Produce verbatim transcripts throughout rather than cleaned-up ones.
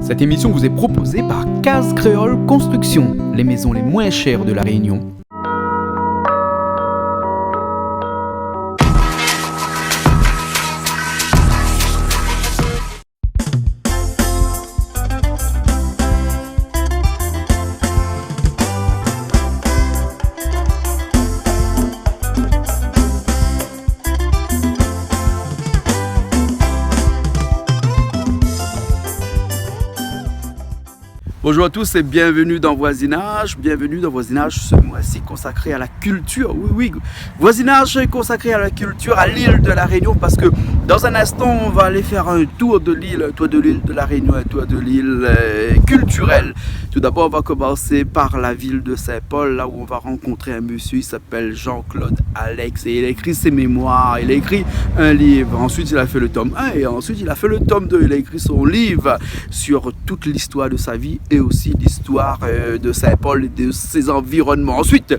Cette émission vous est proposée par Case Créole Construction, les maisons les moins chères de La Réunion. Bonjour à tous et bienvenue dans Voisinage. Bienvenue dans Voisinage ce mois-ci consacré à la culture. Oui, oui, Voisinage consacré à la culture à l'île de la Réunion, parce que dans un instant, on va aller faire un tour de l'île, un tour de l'île de la Réunion, un tour de l'île, euh, culturelle. Tout d'abord, on va commencer par la ville de Saint-Paul, là où on va rencontrer un monsieur, il s'appelle Jean-Claude Alex, et il a écrit ses mémoires, il a écrit un livre. Ensuite, il a fait le tome un, et ensuite, il a fait le tome deux. Il a écrit son livre sur toute l'histoire de sa vie et aussi l'histoire, euh, de Saint-Paul et de ses environnements. Ensuite,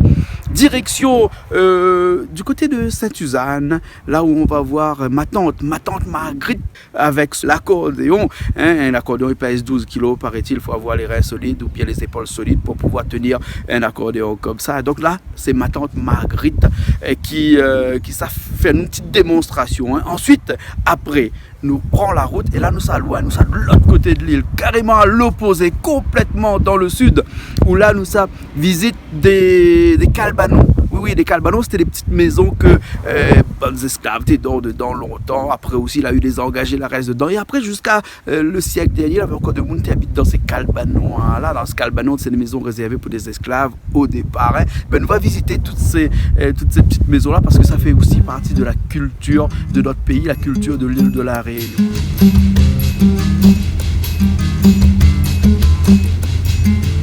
direction, euh, du côté de Sainte-Suzanne, là où on va voir, euh, ma tante, ma tante Marguerite avec l'accordéon, hein, un accordéon, il pèse douze kilos, paraît-il, il faut avoir les reins solides ou bien les épaules solides pour pouvoir tenir un accordéon comme ça. Donc là, c'est ma tante Marguerite, euh, qui, euh, qui sa fé une petite démonstration, hein. Ensuite, après, nou pran la rout, é la nou sa loin, nou sa de lot koté de l'île, karéman a lopozé, konplètman dan le sud, ousa la nou sa vizit dé, dé kalbanon. Oui, oui, dé kalbanon, sété dé ti mézon ke, euh, bann zésklav té dor dedan lontan. Apré osi, la u dé zangazé, la rès dedan. É apré, ziska, euh, le sièk dernié, lavé ankor demoun té abit dan sé kalbanon, hein. La, dan sé kalbanon, sé dé mézon rézèrvé pou dé zésklav o dépar, hein. Ben, nou va vizité tout sé, euh, tout sé ti mézon-la, parske sa fé osi parti de la kiltir de nout péi, la kiltir de l'île de la Réunion.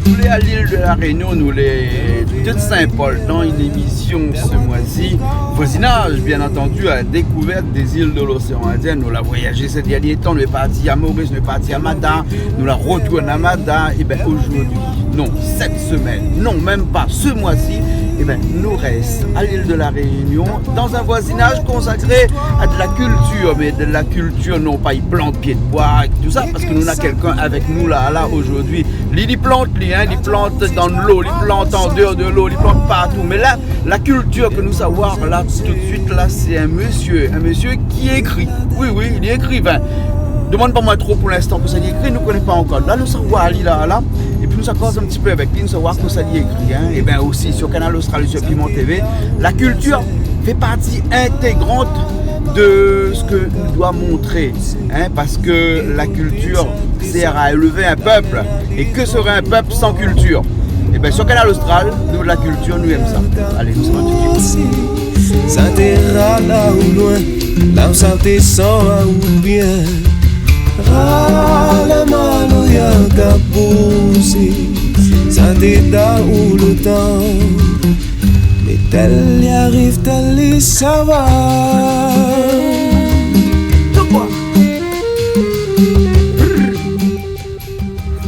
Nou lé a l'île de la Réunion, nou lé de Saint-Paul, dan une émission ce mois-ci, Voisinage, bien entendu, à la découverte des îles de l'océan Indien. Nou la voyazé sé dernié tan, nou lé parti a Maurice, nou lé parti a Mada, nou la rotourn a Mada, é ben, aujourd'hui, non, cette semaine, non, même pas, ce mois-ci, é ben, nou rès a l'île de la Réunion, dans un voisinage consacré à de la culture, mais de la culture, non pas i plant pié de boi é tout sa, parske nou na kèlkin avèk nou la, la, aujourd'hui. Li, li plant, li, hein, li plant dan lo, li plant an déor de lo, li plant partou. Mé la, la kiltir ke nou sa voir la, tout de suite, la, sé in mésyé, in mésyé ki ékri. Oui, oui, li ékrivin. Demann pa moin tro pou linstan kosa li ékri, nou koné pa ankor. La, nou sa voir li la, la, épi nou sa koz in ti pé avèk li, nou sa voir kosa li ékri, hein. É ben osi, sur Kanal Austral, sur Piment T V, la kiltir fé parti intégrant de sak nou doi montré, hein, parske la kiltir sèr a élevé in pèp, é ke sré in pèp san kiltir ? É ben, sur Kanal Austral, nou, la kiltir, nou èm sa. Alé, nou sava tout de suite. Sa té rala ou loin, la ou sa té san a ou bien. Rala malo ya ka pousé, sa té da ou lo tan. Mé tèl li ariv, tèl li sava.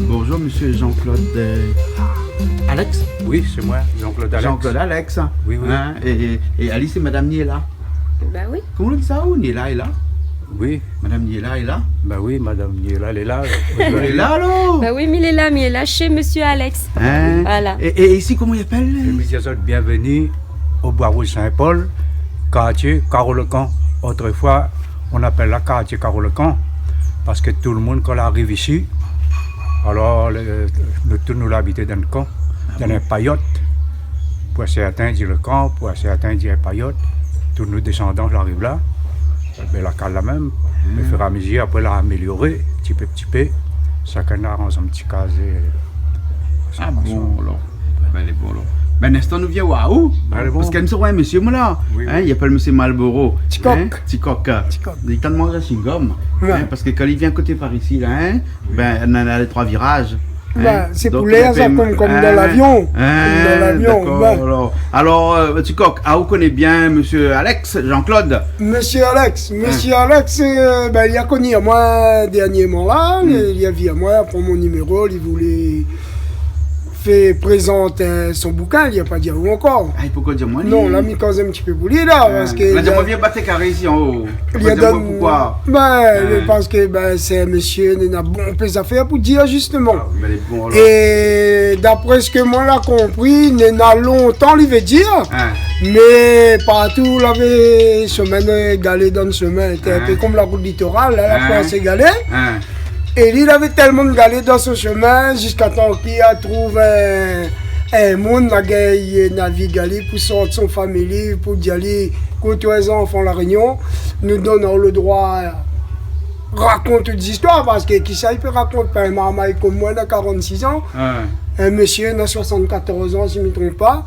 Bonjour, monsieur Jean-Claude, euh, Alex. Oui, c'est moi, Jean-Claude Alex. Jean-Claude Alex. Oui, oui. Hein, é, é, é ali, sé madam Niela. Ba oui. Koman i di sa, ou, Niela lé la ? Oui. Madam Niela lé la ? Ba oui, madam Niela lé la. Lé la, alor ? Ba oui, mi lé la, mi lé la shé monsieur Alex. Hein ? Voilà. É, é isi, koman i apèl ? Mi di azot bienvenu au Bois Rouge Saint-Paul, quartier Carreau-le-Camp. Autrefois, on appelle la quartier Carreau-le-Camp, parske tout le moun, kan la ariv isi, alor, le, nou tout, nou la abité dan le kan, dan in payot. Pou sèrtin, i di le kan, pou sèrtin, i di in payot. Tout nou désandan la ariv la. Mé la kaz la mèm. Mé fur é a mezir, apré, la amélioré, ti pé, ti pé. Shakinn la aranz in ti kaz, euh, a bon, alor. Ben, lé bon, alor. Ben, in instan, nou vien oir aou. Alé, bon. Parske mi sa oir in mésyé, moin, la. Oui, oui. Hein, i apèl mésyé Malboro. Tikok. Hein, Tikok. Tikok. Li tann manz in shingom. Ouais. Hein, parske kan li vien koté par isi, la, hein, ben, nana lé troi viraz. Ba, hein, sé donk, pou lèr, sa, konm, konm dan lavion. Hein, konm dan lavion, dakor, ouais. Alor, alor, euh, Tikok, a, ou koné bien monsieur Alex, Jean-Claude ? Monsieur Alex, hein. Monsieur Alex, euh, ben, li la koni amoin dernièrman la, hmm, li la vi amoin, la pran mon niméro, li voulé fé prézant, euh, son boukin, li la pa di aou ankor. Ah, li la pankor di amoin, li. Non, la mi koz in ti pé pou li la, parske li la di amoin, vien bat karé isi anlèr. Li la di amoin, donn, poukoi ? Bin, parske, bin, sé in mésyé, néna bonpé zafèr pou dir, zistoman. Ah, mé lé bon, alor. É dapré sak moin la konpri, néna lontan li vé dir, mé partou lavé shomin, euh, galé dan shomin, té in pé konm la rout litoral, la, la fé asé galé. É li lavé tèlman galé dan son shomin, ziskatan ki la trouv in, in moun la gingn navig ali pou sort son fami, pou di ali, kout, zanfan La Rényon, nou donn aou le droi rakont out zistoir, parske kisa i pé rakont, pa in marmay konm moin, na karant-sis an, in mésyé na soisant-katorz an, si mi tronp pa.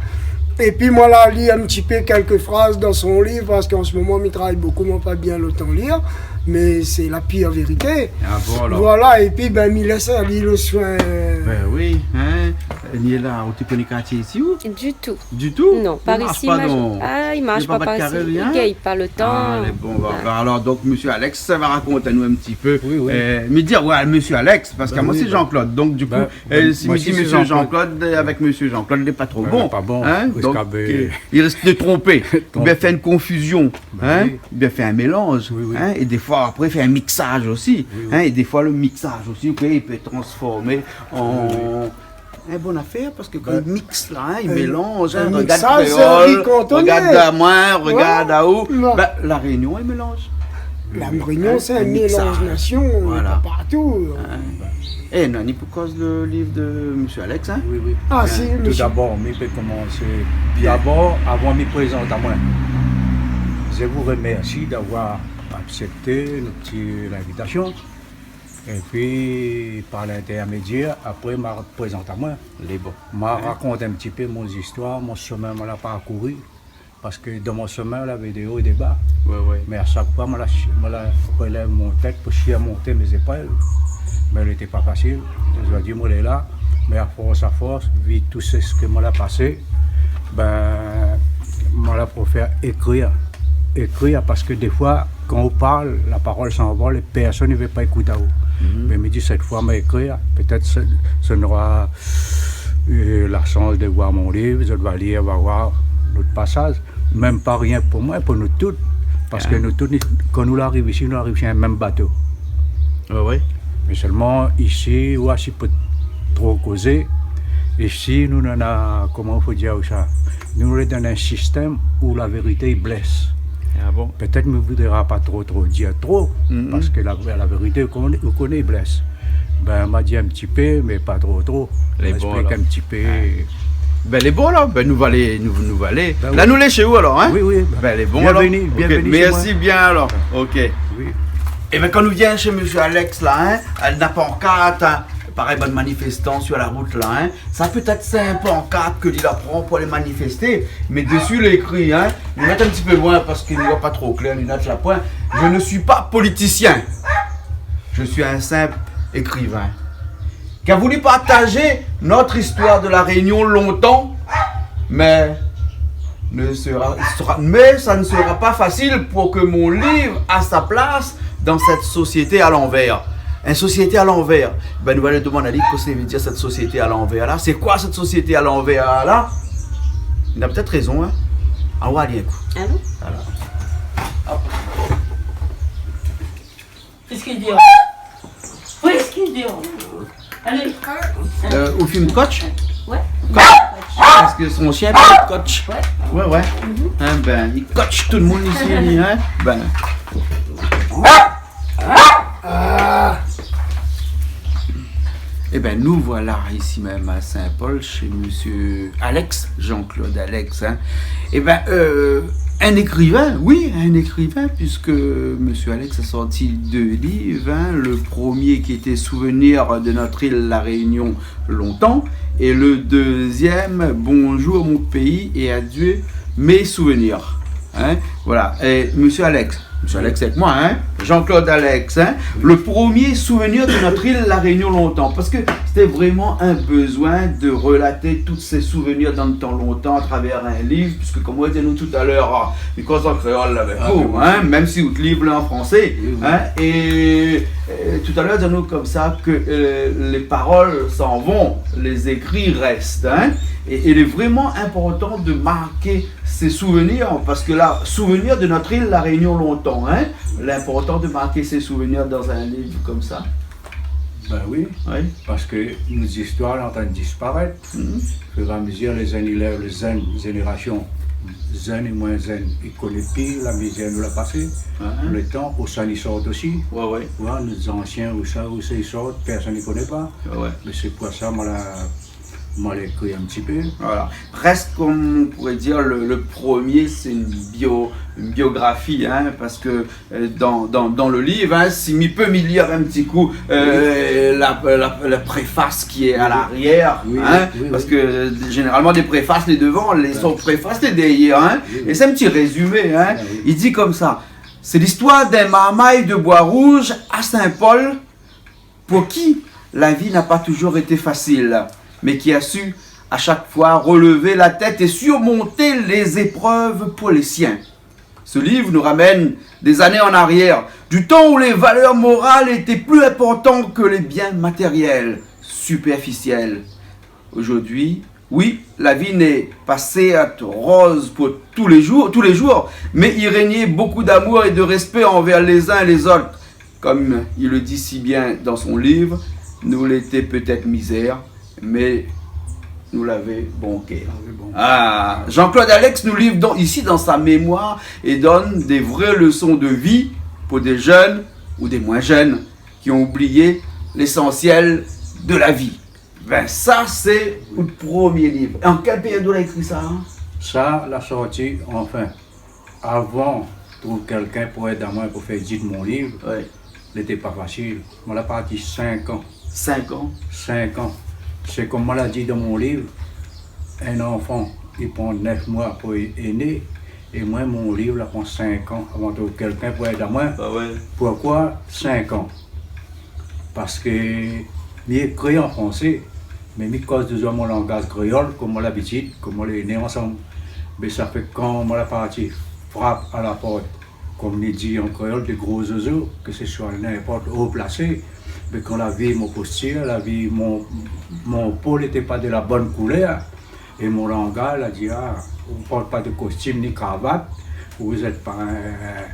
Épi moin la li in ti pé kèlk fraz dan son liv, parske an se moman mi travay bonpé, moin pa bien le tan lir. Mé sé la pir vérité. Ah bon, alor ? Voilà, épi, bin, mi lès ali le soin. Bin oui, hein. Ni la, ou té koné kartié isi, ou ? Ditou. Ditou ? Non, par isi, i marsh pa, i marsh pa par isi. I gingn pa le tan. Ah, lé bon, va, va. Alor, donk, mésyé Alex va rakont anou in ti pé. Oui, oui. Euh, mi di, ouais, mésyé Alex, parske moin sé Jean-Claude. Donk, du kou, euh, si mi di mésyé Jean-Claude, euh, avèk mésyé Jean-Claude, lé pa tro bon. Lé pa bon. Hein ? Donk, euh, i risk de tronpé. Oubien fé in konfizion. Bin oui. Oubien fé in mélanz, hein, é défoi apré fé in miksaz osi, hein, é défoi le miksaz osi, ou pé, i pé transformé an in bon afèr, parske kan i miks la, hein, i mélanz, hein, rogard kréol, rogard amoin, rogard aou. Bin, La Rényon, i mélanz. La Rényon, sé in miksaz. Voilà. Nasion, partou. Hein. Eh, Nani, pou koz le liv de mésyé Alex, hein ? Oui, oui. Ah, si, mésyé. Tout dabor, mi pé komansé. Bien. Dabor, avan mi prézant amoin, mi vé remèrsié d'avoir aksèpté nout ti, l'invitasion. Épi, par l'intermédiaire, apré, ma prézant amoin. Lé bon. Ma rakont in ti pé mon zistoir, mon shomin, moin la parkouri. Parske dan mon shomin, lavé dé o é dé ba. Ouais, ouais. Mé a shak foi, moin la, moin la relèv mon tèt pou sirmont mé zépol. Mé lété pa fasil. Zordi moin lé la. Mé a fors, a fors, vi tout sak moin la pasé, bin, moin la préfèr ékrir. Ékrir, parske défoi, kan ou parl, la parol i anvol é pèrsone i vé pa ékout aou. Mé mi di, sèt foi, ma ékrir, pétèt sa, sa nora eu la shans de voir mon liv, zot va lir, va voir lot pasaz. Mèm pa rienk pou moin, pou nou tout. Parske nou tout, ni, kan nou la ariv isi, nou la ariv si in mèm bato. Ouais, ouais. Mé sèlman, isi, ou asi pé tro kozé. Isi, nou néna, koman fo dir sa ? Nou lé dan in sistèm ou la vérité i blès. Ah bon ? Pétèt mi voudra pa tro, tro dir tro, parske la, la vérité, ou koné, ou koné, i blès. Bin, ma di in ti pé, mé pa tro, tro. Lé bon, alor. Bin, lé bon, la. Bin, nou va alé, nou, nou va alé. Bin oui. La, nou lé shé ou, alor, hein ? Oui, oui. Bin, lé bon, alor. Bienvenu, bienvenu shé moin. Ok, mèrsi bien, alor. Ok. Oui. Eh bin, kan nou vien shé mésyé Alex, la, hein, néna pankart, hein, parèy, bann maniféstan sur la rout, la, hein. Sa pétèt sé in pankart ke li la pran pou alé manifésté, mé dési lé ékri, hein. Nou mèt in ti pé loin parske nou voi pa tro klèr, linèt la poin. Je ne suis pas politicien. Je suis un simple écrivain qui a voulu partager notre histoire de La Réunion longtemps, mais ne sera, sera, mais ça ne sera pas facile pour que mon livre a sa place dans cette société à l'envers. Une société à l'envers. Bin, nou va alé domann ali kosa i vé dir sèt sosiété a lanvèr la. Sé koi sèt sosiété a lanvèr la ? Li na pétèt rézon, hein ? Anon oir ali in kou. Alon. Voilà. Hop. Friskin déor. Friskin déor. Alé. Euh, ou fim kotch ? Ouais. Kotch. Parske son shien i apèl Kotch. Ouais. Ouais, ouais. Mhm. Hein, bin, li kotch tout le moun isi, li, hein ? Bin. Ah. Eh bin, nou voila isi mèm a Saint-Paul, shé mésyé Alex, Jean-Claude Alex, hein. Eh bin, euh, un écrivain, oui, un écrivain, puisque mésyé Alex a sorti deux livres, hein, le premier qui était Souvenirs de notre île La Réunion longtemps, et le deuxième, Bonjour mon pays et adieu mes souvenirs. Hein, voilà. Et mésyé Alex, mésyé Alex avèk moin, hein, Jean-Claude Alex, hein, le premier souvenir de notre île La Réunion longtemps. Parce que c'était vraiment un besoin de relater tous ces souvenirs dans le temps longtemps à travers un livre, puisque, comme on a dit nous tout à l'heure, ah, mi koz an kréol avèk ou, hein, mèm si out liv lé an fransé, hein, é Euh, tout à l'heure, di anou konmsa ke, euh, les paroles s'en vont, les écrits restent, hein. Et, et il est vraiment important de marquer ses souvenirs, parce que là, souvenir de notre île, La Réunion, longtemps, hein. L'important de marquer ses souvenirs dans un livre comme ça. Ben oui, oui, parske nout zistoir lé antrin disparèt. Mhm. Fur é a mezir, lé jenn i lèv, lé jenn zénérasion, jenn é moin jenn, i koné pi la mizèr nou la pasé. Mhm. Lo tan ousa i sort osi. Ouais, ouais. Ou oi, nout zansien, ousa, ousa i sort, pèrsone i koné pa. Ouais, ouais. Mé sé pou sa, moin la, moin la ékri in ti pé. Voilà. Presque, comme on pourrait dire, le, le premier, c'est une bio-, une biographie, hein, parce que euh, dans, dans, dans le livre, hein, si mi pé mi lir in ti kou, euh, oui, la, la, la préface qui est à, oui, l'arrière, oui, hein, oui, oui, parce que, euh, généralement, des préfaces, les devant, les, ouais, autres préfaces, les derrière, hein, oui, oui, et c'est un petit résumé, hein. Ah, oui. Il dit comme ça, c'est l'histoire d'un marmaille de Bois-Rouge à Saint-Paul, pour qui la vie n'a pas toujours été facile, mais qui a su, à chaque fois, relever la tête et surmonter les épreuves pour les siens. Ce livre nous ramène des années en arrière, du temps où les valeurs morales étaient plus importantes que les biens matériels, superficiels. Aujourd'hui, oui, la vie n'est pas certes rose pour tous les jours, tous les jours, mais il régnait beaucoup d'amour et de respect envers les uns et les autres. Comme il le dit si bien dans son livre, nou lété pétèt mizèr, mé nou lavé bon kèr. Lavé bon kèr. Ah, Jean-Claude Alex nous livre donc ici dans sa mémoire et donne des vraies leçons de vie pour des jeunes ou des moins jeunes qui ont oublié l'essentiel de la vie. Ben, sa, sé out promié liv. An kèl périod ou la ékri sa, hein ? Sa la sorti, anfin, avan trouv kèlkin pou èd amoin pou fé édit mon liv, oui, lété pa fasil. Moin la parti sink an. Sink an ? Sink an. Sé konm moin la di dan mon liv, in anfan, i pran nèf moi pou é-, é né, é moin, mon liv la pran sink an avan trouv kèlkin pou èd amoin. Ah ouais. Poukoi sink an ? Parske mi ékri an fransé, mé mi koz touzour mon langaz kréol, konm mon labitid, konm moin lé né ansanm. Mé sa fé kan moin la parti frap a la port, konm i di an kréol, dé gro zozo, ke se soi ninport o plasé, mé kan la vi mon postir, la vi mon, mon po lété pa de la bone koulèr, é mon langaz la di, ah, ou port pa de kostim ni kravat, ou zèt pa, euh,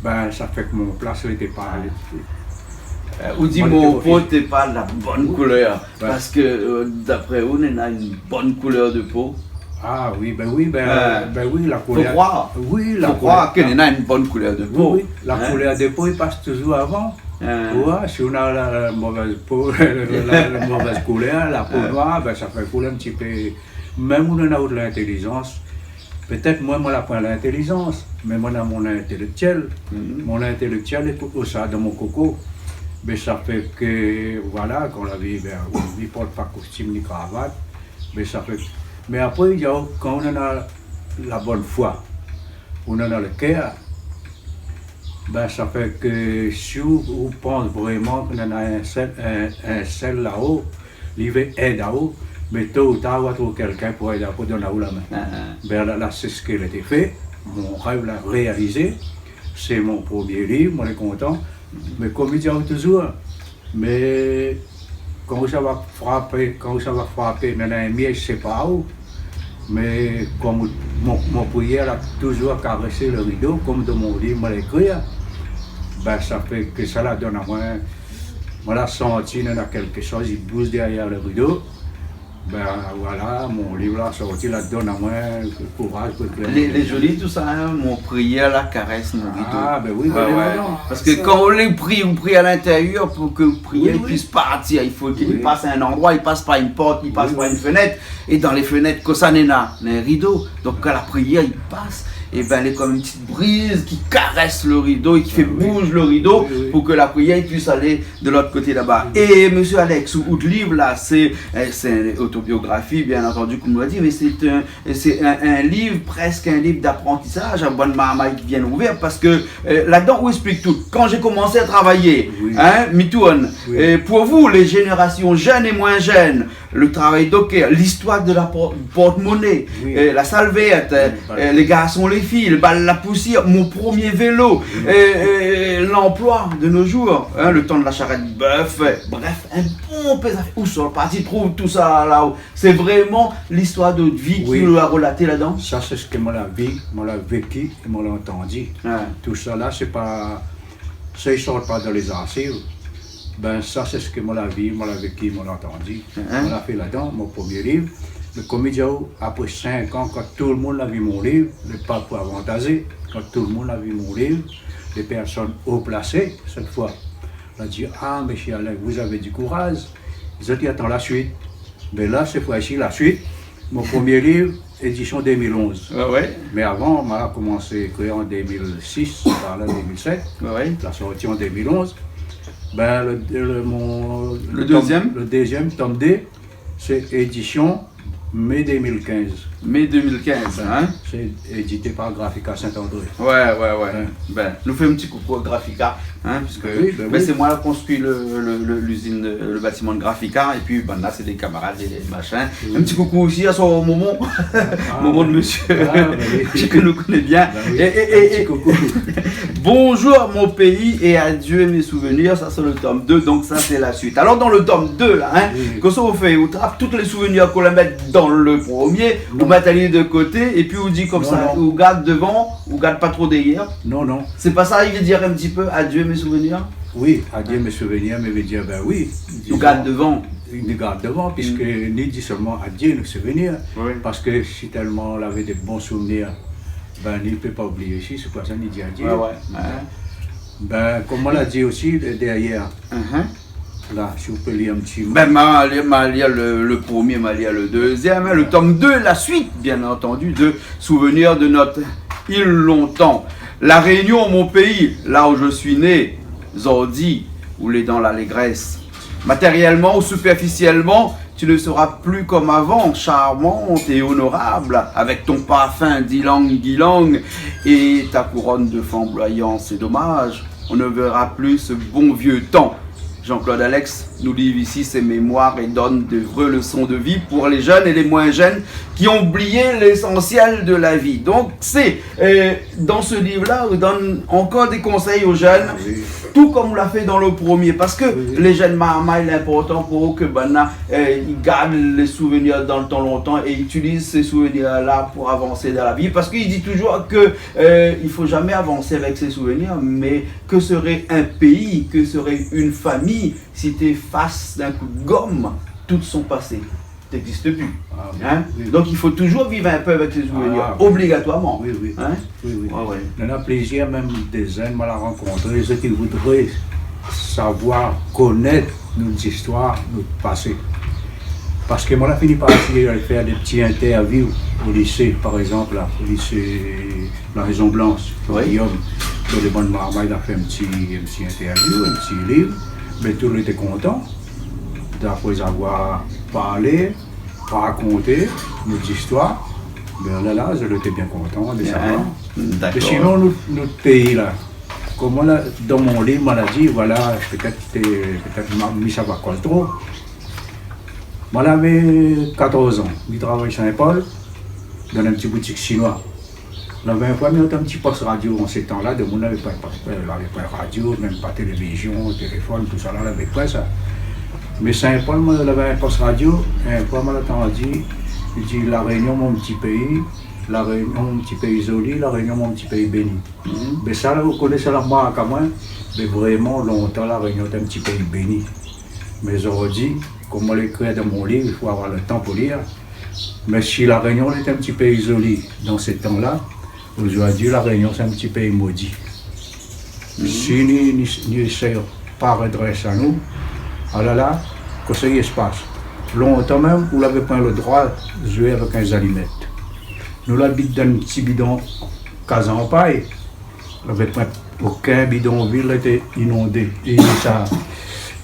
ben, sa fé ke mon plas lété pa, euh, ou di mon po lété pa de la bone koulèr, ouais, parske, euh, d'après ou, néna in bone koulèr de po. Ah oui, ben oui, ben, euh, ben oui, la koulèr. Fo kroir. Oui, la koulèr. Fo kroir ke néna in bone koulèr de po. Oui, oui. La koulèr de po, i pas touzour avan. Hein. Ou oi, si ou na la, la movèz po, la, la, la movèz koulèr, la po noir, ben, sa fé koulèr in ti pé. Mèm ou néna out lintélizans. Pétèt moin, moin la poin lintélizans, mé moin néna mon intélèktièl. Mhm. Mon intélèktièl lé pou, ousa, dan mon koko. Mé sa fé ke, voilà, kan la vi, ben, mi port pa kostim ni kravat. Mé sa fé, mé apré, néna, kan ou néna la bone foi, ou néna lo kèr, ben, sa fé ke si ou, ou pans vréman ke néna in sèl, in, in sèl la-o, li vé èd aou, mé to ou tar, ou va trouv kèlkin pou èd aou, pou donn aou la min. Ah, ah. Ben, la, la, sé sak lété fé. Mon rèv la réalizé. Sé mon promié liv, moin lé kontan. Mé konm mi di aou touzour, mé kan ou sava frapé, kan ou sava frapé, néna in mièj, sé pa ou. Mé konm mon, mon priyèr la touzour karésé lo rido, konm dan mon liv moin la ékri, ben, sa fé ke sa la donn amoin, moin la santi néna kèlkshoz i bouz dèrièr lo rido. Ben, voilà, mon liv la sorti, la donn amoin kouraz pou ékri mon liv. Lé, lé zoli tousa, hein, mon priyèr la karès mon rido. Ah, ben oui, ouais, ben oui, ouais. Non, parske kan ou lé pri, ou pri a lintérièr pou ke priyèr i puis partir. I fo ke li pas a in landroi, li pas par in port, li pas par in fenèt. Oui, oui. É dan lé fenèt, kosa néna, néna in rido. Donk, kan la priyèr i pas, é ben, lé konm in ti briz ki karès lo rido é ki fé bouz lo rido pou ke la priyèr i puis alé de lot koté laba. É, mésyé Alex, out, out liv la, sé, euh, sé in otobiografi, bien antandi, konm nou la di, mé sé in, sé in, in liv, prèsk in liv d'aprantisaz, in bone marmay ki vien ouvèr, parske, euh, ladan ou ésplik tout. Quand j'ai commencé à travailler, hein, mi tourn. Oui. Euh, pour vous, les générations jeunes et moins jeunes, le travay dokèr, listoir de la por-, portmoné, Oui. euh, la salvèrt, Oui, euh, voilà. euh, lé garson, lé fiy, le bal la pousièr, mon promié vélo, Oui. euh, euh, l'anploi de nos jours, hein, le tan de la sharèt bèf, euh, bref, in bonpé zafèr. Ousa ou la parti trouv tousa la-o ? Sé vréman listoir de out vi ki Oui. ou la relaté ladan ? Sa sé sak moin la vi, moin la véki é moin la antandi. Ouais. Tousa la, sé pa, sa i sort pa dan lé zarsiv. Bin, sa sé sak moin la vi, moin la véki, moin la antandi. Hein ? Moin la fé ladan mon promié liv. Mé kom mi di aou, apré sink an, kan tout le moun la vi mon liv, mé pa pou avantazé, kan tout le moun la vi mon liv, lé pèrsone o plasé, sèt foi, la di : « Ah, mésyé Alex, vous avez du courage. » Zot i atann la suit. Mé la, sèt foi-si, la suit, mon promié liv, édision deux mille onze. Ouais, ouais. Mé avan, moin la komansé ékrir an deux mille six, par la, deux mille sept. Ouais, ouais. La sorti an deux mille onze. Bin, le, le, mon, Le le tom, dezièm ? le dezièm, tom dé, sé édision mai deux mille quinze. Mai deux mille quinze, hein ? Sé édité par Graphica Saint-André. Ouais, ouais, ouais. Ouais. Bin, nou fé in ti koukou a Graphica, hein, puisque, Oui, bin bin, oui. sé moin la konstrui le, le, le, l'usine de, le bâtiment de Graphica, épi, bin, la, sé dé kamarad, dé machin. Oui. In ti koukou osi a son momon, Ah, momon de oui. mésyé, Ah, bin oui. ke nou koné bien. Bin oui. É, é, é, In ti é, koukou. Bonjour mon pays et adieu mes souvenirs, sa sé le tom dé, donk sa sé la suit. Alor, dan le tom dé la, hein, Oui. kosa ou fé, ou trap tout lé souvenir k'ou la mèt dan le promié, Non. ou mèt ali de koté, épi ou di Non, konmsa, non. ou gard devan, ou gard pa tro dèryèr. Non, non. Sé pa sa i vé dir in ti pé adieu mes souvenirs ? Oui, adieu mes souvenirs, mé vé dir, bin oui, Ou gard dizon, devan. nou gard devan, Mm. piske ni di solman adieu nos souvenirs, Oui. parske si tèlman ou lavé dé bon souvenir, bin, ni pé pa oublié osi, sé pou sa ni di adieu. Ouais, ouais, ouais. Bin, kom moin la di osi, dé-, dèryèr, Mhm. la, si ou pé lir in ti Bin, ma lir, ma lir le, le promié, ma lir le dezièm, hein, le tom dé, la suit, bien entendu, de Souvenirs de notre île lontan. La Réunion, mon pays, là où je suis né, zordi, ou lé dan lalégrès. Matériellement ou superficiellement, tu ne seras plus comme avant, charmante et honorable, avec ton parfum d'ylang-ylang et ta couronne de flamboyant. C'est dommage, on ne verra plus ce bon vieux temps. Jean-Claude Alex, nou liv isi sé mémoir é donn de vré leson de vi pou lé jenn é lé moin jenn ki la oublié lésansièl de la vi. Donk, sé, euh, dan se liv-la, ou donn ankor dé konsèy o jenn, Ah oui. tou kom ou la fé dan le promié. Parske Oui, oui. lé jenn marmay, lé inportan pou ke banna, euh, i gard lé souvenir dan le tan lontan é itiliz sé souvenir-la pou avansé dan la vi. Parske i di toujour ke, euh, i fo jamé avansé avèk sé souvenir, mé que serait un pays, que serait une famille si t'effaces d'un coup de gomme tout son passé ? T'existes plus. Ah, oui, Hein ? oui. Donk, i fo toujour viv in pé avèk sé souvenir, Ah, oui. obligatoirman. Oui, oui. Hein ? Oui, oui. Ouais, ouais. Néna plizièr, mèm dé jenn moin la rankontré, zot i voudré savoir, konèt nout zistoir, nout pasé. Parske moin la fini par éséy alé fèr dé ti intèrviou o lisé, par égzanp, la, o lisé La Maison Blanche, Oui. Guillaume, tout le bann marmay la fé in ti, in ti intèrviou, in ti liv, mé tout le moun té kontan, d'après avoir parlé, rakonté nout zistoir. Bin la, la, zot lété bien kontan de Bien. savoir. Dakor. Mé sinon, nout, nout péi la, koman la, dan mon liv, moin la di, voilà, pétèt, euh, pétèt ma, mi sava kol tro. Moin lavé katorz an, mi travay Saint-Paul, dan in ti boutik sinoi. Lavé in foi, mi antann in ti post radio an sé tan-la, demoun lavé pa, pa, lavé pa radio, mèm pa télévizion, téléfone, tousala, lavé pa sa. Mé Saint-Paul, moin, lavé in post radio, in foi, moin la antandi, i di, La Réunion, mon ti péi, La Réunion, mon ti péi zoli, La Réunion, mon ti péi béni. Mhm. Mé sa la, ou koné sa la mark amoin, mé vréman, lontan, La Réunion té in ti péi béni. Mé zordi, kom moin la ékri dan mon liv, i fo avoir le tan pou lir. Mé si La Réunion lété in ti péi zoli dan sé tan-la, zordi, La Réunion, sé in ti péi modi. Mhm. Si ni, ni, ni éséy pa rédrès anou, alala, kosa i spas ? Lontan mèm, ou lavé poin le droi zoué avèk in zalimèt. Nou la abit dan in ti bidon kaz an pay, lavé poin okin bidonvil lété inondé. É sa,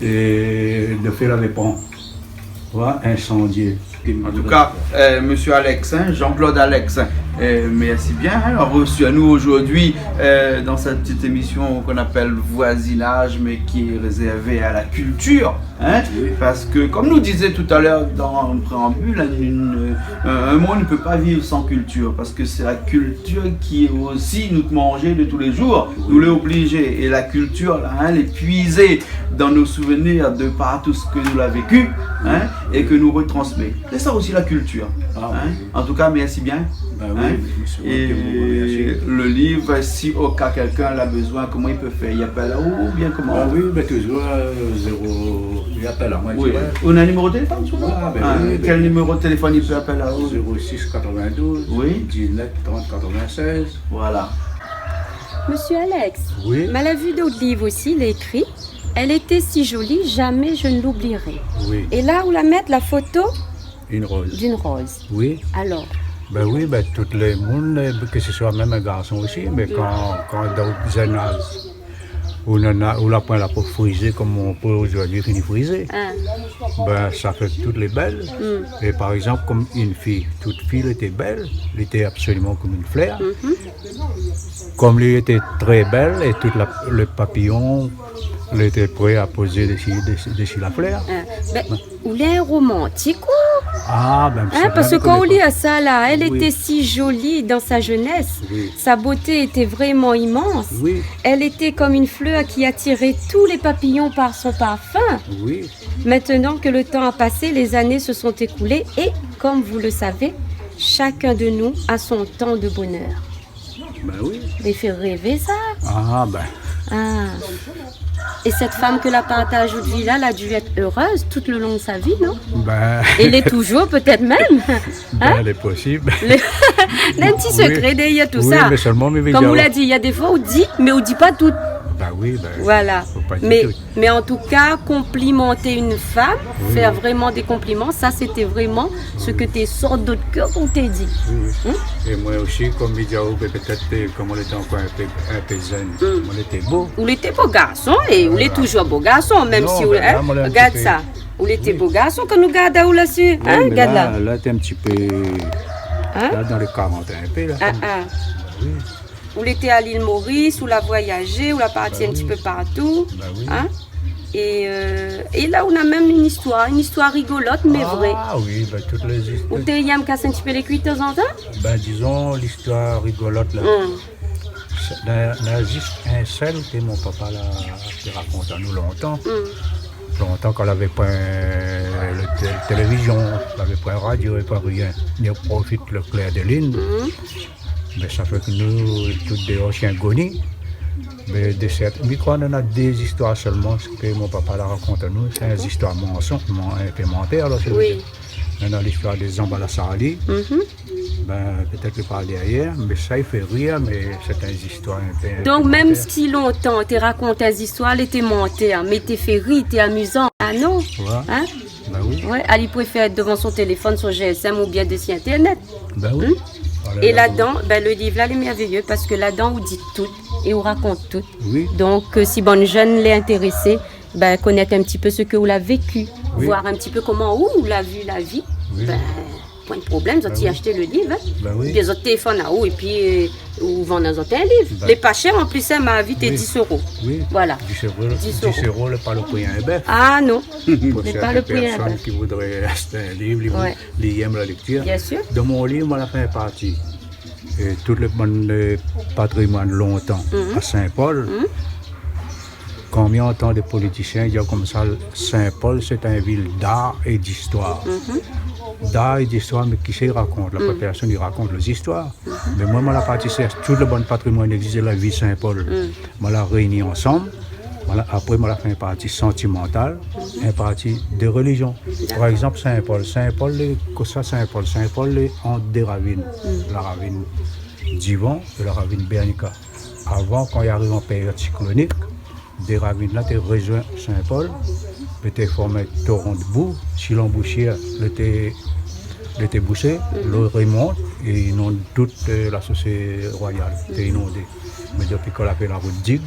é, le fé lavé pran. Voilà, insandié. En tout cas, euh, monsieur Alex, hein, Jean-Claude Alex, hein, euh, merci bien, hein, d'avoir reçu à nous aujourd'hui, euh, dans cette petite émission qu'on appelle Voisinage, mais qui est réservée à la culture, hein, parce que, comme nous disait tout à l'heure dans le préambule, hein, une, euh, un monde ne peut pas vivre sans culture, parce que c'est la culture qui est aussi notre manger de tous les jours, nou lé oblizé. Et la culture, là, hein, elle est puisée dans nos souvenirs de par tout ce que nous avons vécu, hein, et que nous retransmet. C'est ça aussi la culture, hein. En tout cas, merci bien. Ben oui, monsieur, et le livre, si au cas quelqu'un l'a besoin, comment il peut faire ? Il appelle à vous ou bien comment ? Ben oui, ben toujours, euh, zéro, il appelle à moi direct. Ou na un numéro de téléphone, sûrement ? Ah, ben oui, quel numéro de téléphone il peut appeler à vous ? Zéro six quatre-vingt-douze, dix-neuf trente quatre-vingt-seize. Voilà. Monsieur Alex, ma la vu dan out liv osi, lé ékri : « Elle était si jolie, jamais je ne l'oublierai. » Oui. É la, ou la mèt la foto d'une rose. Oui. Alors ? Ben oui, ben tout le monde, euh, que ce soit même un garçon aussi, mais quand, quand dan out zèn az, ou nana, ou la poin la po frizé comme mon po zordi fini frizé. Ben, ça fait que tout lé bèl. Et par exemple, comme une fille, toute fille était belle, elle était absolument comme une fleur. Comme elle était très belle, et tout la, le papillon, il était prêt à poser dessus, dessus, dessus la fleur. Ah, ben, ou lé romantik, ou ? Ah, ben, hein, parce que quand on lit ça, là, elle était si jolie dans sa jeunesse. Oui. Sa beauté était vraiment immense. Oui. Elle était comme une fleur qui attirait tous les papillons par son parfum. Oui. Maintenant que le temps a passé, les années se sont écoulées et, comme vous le savez, chacun de nous a son temps de bonheur. Ben oui. Lé fé rèv, sa. Ah, ben. Ah. Et cette femme que la partage out vi la, la dû être heureuse tout le long de sa vie, non ? Ben. Et lé toujours, peut-être même. Hein ? Ben, lé posib. Lé, na in ti sekré dèrièr tout sa. Oui, mais seulement, mais... Comme ou la di, na défoi ou di, mé ou di pa tout. Ben oui, ben, faut pas dire tout. Voilà. Mais Mais en tout cas, complimenter une femme, faire vraiment des compliments, ça, c'était vraiment ce que té sort d'out kèr ou té di. Oui, oui. Hein ? Et moi aussi, comme il dit, oh, ben, peut-être, euh, comme on était encore un peu, un peu jeune, on était beau. Ou lété bo garson, é ou lé toujours bo garson, même si ou, hein, regarde ça. Ou lété bo garson kan nou gard aou la si, hein, gard la. Là, là, t'es un petit peu, là, dans les quarante, un peu, là, comme... Ah, ah. Ben oui. Ou lété à l'île Maurice, ou la voyagé, ou la parti un petit peu partout, hein ? Et, euh, et là, ou na même une histoire, une histoire rigolote, mais vraie. Ah oui, ben, toutes les histoires. Ou té yèm kas in ti pé lé kui tanzantan ? Ben, disons, l'histoire rigolote, là. Sa, na, na zis in sèl ke mon papa la, té rakont anou lontan. Lontan, kan lavé poin le té-, télévizion, lavé poin radio, lavé poin rien. Ni profit le klèr de lin. Mé sa fé ke nou, tout déor, sé in goni. Mé de sèt, mi kroi nana dé zistoir sèlman, sak mon papa la rakont anou, sé in zistoir mansonz, man-, in pé mantèr, alor sé... Oui. Nana listoir de Zanba Lasali. Ben, pétèt li parl dèrièr, mé sa i fé rir, mé sé in zistoir in pé... Donk, mèm si lontan té rakont in zistoir, lété mantèr, mé té fé rir, té amizan. Ah non ? Ouais. Hein ? Ben oui. Ouais, ali préfèr èt dovan son téléfone, son G S M oubien dési Internet. Ben oui. Hein ? Oh là là, é ladan, ben, le liv la, lé mèrvéyé parske ladan, ou di tout é ou rakont tout. Oui. Donk, euh, si bann jenn lé intérésé, ben, konèt in ti pé sak ou la véki, voir in ti pé koman ou la vi la vi, ben, poin de problèm, zot i ashèt le liv, hein. Ben oui. Oubien zot téléfone aou, épi, euh, ou vann azot in liv. Lé pa shèr an plis, hein, ma vi té dis euro. Oui. Voilà. Dis euro, dis euro, lé pa le pri in bèf. Ah non. Pou sèrtin pèrsone ki voudré ashèt in liv, li, li yèm la léktir. Bien sûr. Dan mon liv, moin la fé in parti. É tout le bann, euh, patrimoine lontan à Saint-Paul. Kan mi antann dé politisien i di konmsa, Saint-Paul, c'est une ville d'art et d'histoire. D'art et d'histoire, mé kisa i rakont ? La pèrsone i rakont lé zistoir. Mé moin, moin la parti shèrsh tout le bann patrimoine i égzis la vi Saint-Paul. Moin la réini ansanm. Voilà, apré, moin la fé in parti santimantal, in parti de relizion. Par égzanp, Saint-Paul. Saint-Paul, lé, kosa Saint-Paul ? Saint-Paul lé ant dé ravine. La ravine Divan é la ravine Bernica. Avan, kan i ariv an périod siklonik, dé ravine la té rézoin Saint-Paul, té form in toron de bou, si lanbousièr lété, lété boushé, lo i remont, é i inond tout, euh, la sosé Royal, té inondé. Mé dopi kan la fé la rout dig,